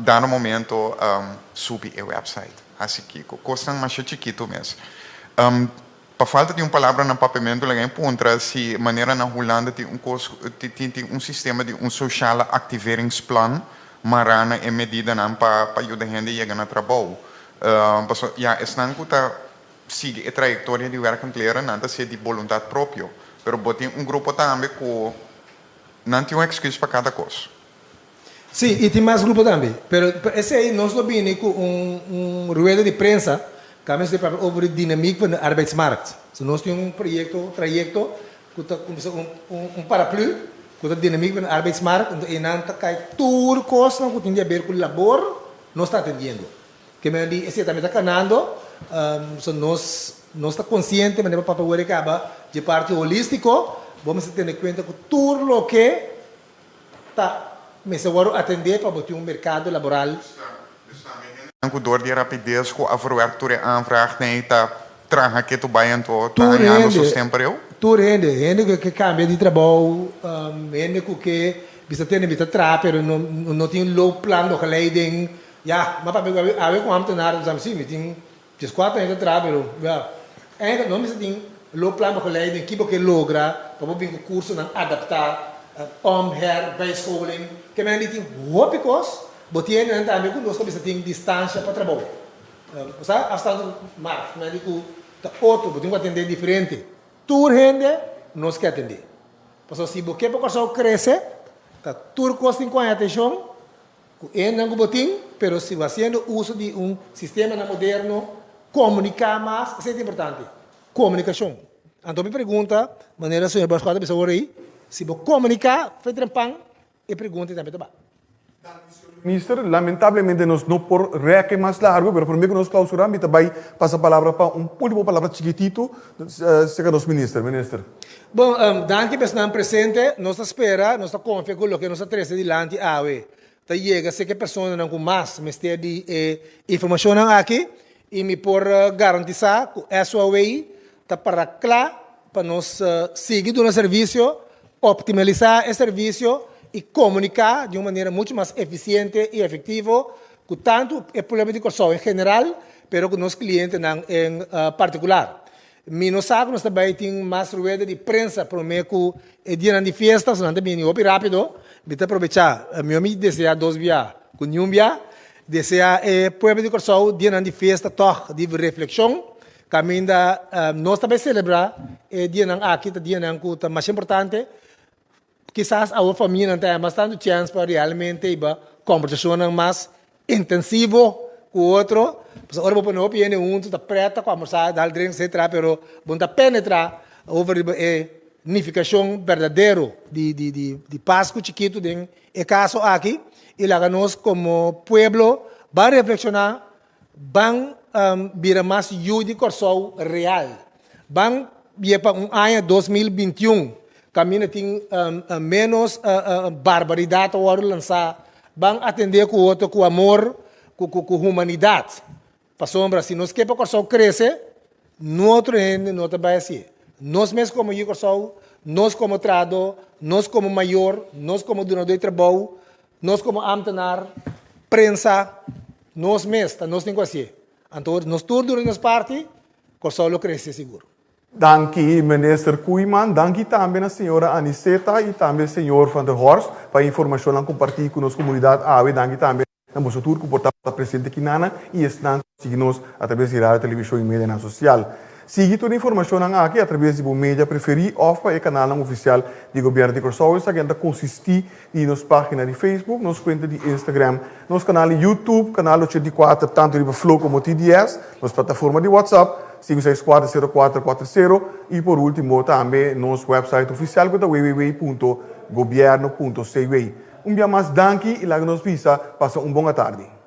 dado momento subi e website hasi kiko kosnan masha chikitu mes pa falta di un palabra na papiamentu laga mi puntra si manera na Hulanda tin un kos tin tin un sistema di un sociale activeringsplan mará na e medidanan pa pa yuda hende yega na trabou pasobra ya esnan ku ta sigui e trayektoria di werkend leren, nan ta hasié di boluntat propio. Pero bo tin un grupo tambe ku nan tin un èksküs pa kada kos. Sí, i tin mas grupo tambe. Pero pa esei nos lo bini ku un un rueda di prensa ku a mester papia over di dinamiek van de arbeidsmarkt. So nos tin un proyekto, trayekto ku ta kuminsá un un paraplu ku ta dinamiek van de arbeidsmarkt, anto einan ta kai tur kosnan ku tin di aber ku labor nos ta atendiendo. Ke menen di esei tambe ta kanando, so nos nos ta konsiente manera Papa worde kaba dje parti holístiko, bo mester tene kuenta ku tur loke ta mester wòrdu atendé pa bo tin un merkado laboral. Dus tambe hendenan ku dor di e rapides ku a verwerk tur e aanvraag nei ta traha ketu bai anto ta Tur hañando hende, sosten pareu? tur hende, hende ku ke kambia di trabou, hende ku ke bisa tene mi ta traha pero no no tin looplan begeleiding, Ya, m'a papia ku awe, awe ku ambtenaar ta bisa mi, si, mi tin dieskuater aña ta traha, pero ya, eigenlijk no mester tin looplan begeleiding, ki bo ke logra pa bo bin ku kursonan adaptá, om, her, bijscholing, ke men di tin hopi kos, bo tin hendenan tambe ku nos ta bisa tin distansha pa trabou. Bo sa, afstand markt, men di ku ta otro, bo tin ku atendé diferente. Tur hende nos ke atendé. Pasobra si bo ke pa Kòrsou krese, ta tur kos tin ku haña atenshon, Ku e nan ku bo tin, pero si bo hasiendo uso di un sistemanan moderno, komuniká mas, esei ta importante, komunikashon. Anto mi pregunta, manera señor Bosco a bisa ora ei, si bo komuniká fe trempan, e pregunta ei tambe ta ba. Minister, lamentablemente nos no por rèk e mas largu, pero promé ku nos klausurá mi ta bai pasa palabra pa un último palabra chikitito serka nos minister. Minister. Bon, danki pa esnan presente. Nos ta spera, nos ta konfia ku loke nos a trese dilanti awe ta yega serka e personanan ku mas mester di e informashonnan aki i mi por garantisá ku SOAW ta para kla pa nos sigui duna servisio, optimalisá e servisio i komuniká di un manera muchu mas efisiente i efektivo ku tantu e pueblo di Kòrsou en general pero ku nos klientenan en partikular. Mi no sa ku nos ta bai tin mas rueda di prensa promé ku e dianan di fiesta, so nan ta bini hopi rápido. Mi ta probechá, mihó mi deseá dos bia ku niun bia, deseá e pueblo di Kòrsou dianan di fiesta tòg di reflekshon, kaminda nos ta bai selebrá e dianan aki, ta dianan ku ta masha importante. Kisas awor famianan ta mas tantu chèns pa realmente hiba kòmbersashonnan mas intensivo ku otro. Pasobra ora bo pone hopi hende huntu ta prèt ta kòmbersá, dal drink etcetera, pero bo no ta penetrá over riba e nifikashon berdadero di di di di Pasku Chikitu den e kaso aki. I laga nos komo pueblo ban reflekshoná, ban bira mas yu di Kòrsou real. Ban bia pa un aña 2021 kaminda tin ménos barbaridat ta wòrdu lansá. Ban atendé ku otro ku amor, ku humanidat. Pasobra si nos ke pa Kòrsou krese, no otro hende no ta bai hasié. Nos mes komo yu Kòrsou, nos komo trahadó, nos komo mayor, nos komo dunadó di trabou, nos komo ámtenar, prensa, nos mes ta nos tin ku hasié. Anto nos tur duna nos parti, Kòrsou lo krese sigur. Danki Minister Koeiman, danki tambe na señora Aniceta y tambe señor Van der Horst pa e informacionnan comparti cu nos comunidad awe, danki tambe. Na boso tur ku por tabata presente kinana i esnan ku a sigui nos atraves di radio, televishon i medianan sosial. Sigui tur e informashonnan aki atraves di bo media preferí òf pa e kanalnan ofisial di Gobièrnu di Kòrsou. Esaki nan ta konsistí di nos página di Facebook, nos kuenta di Instagram, nos kanal di YouTube, Kanal 84 tantu riba Flow komo TDS, nos plataforma di WhatsApp, 564 0440, i por último tambe nos wèpsait ofisial ku ta www.gobierno.cw. Un bia mas danki i laga nos bisa pasa un bon atardi.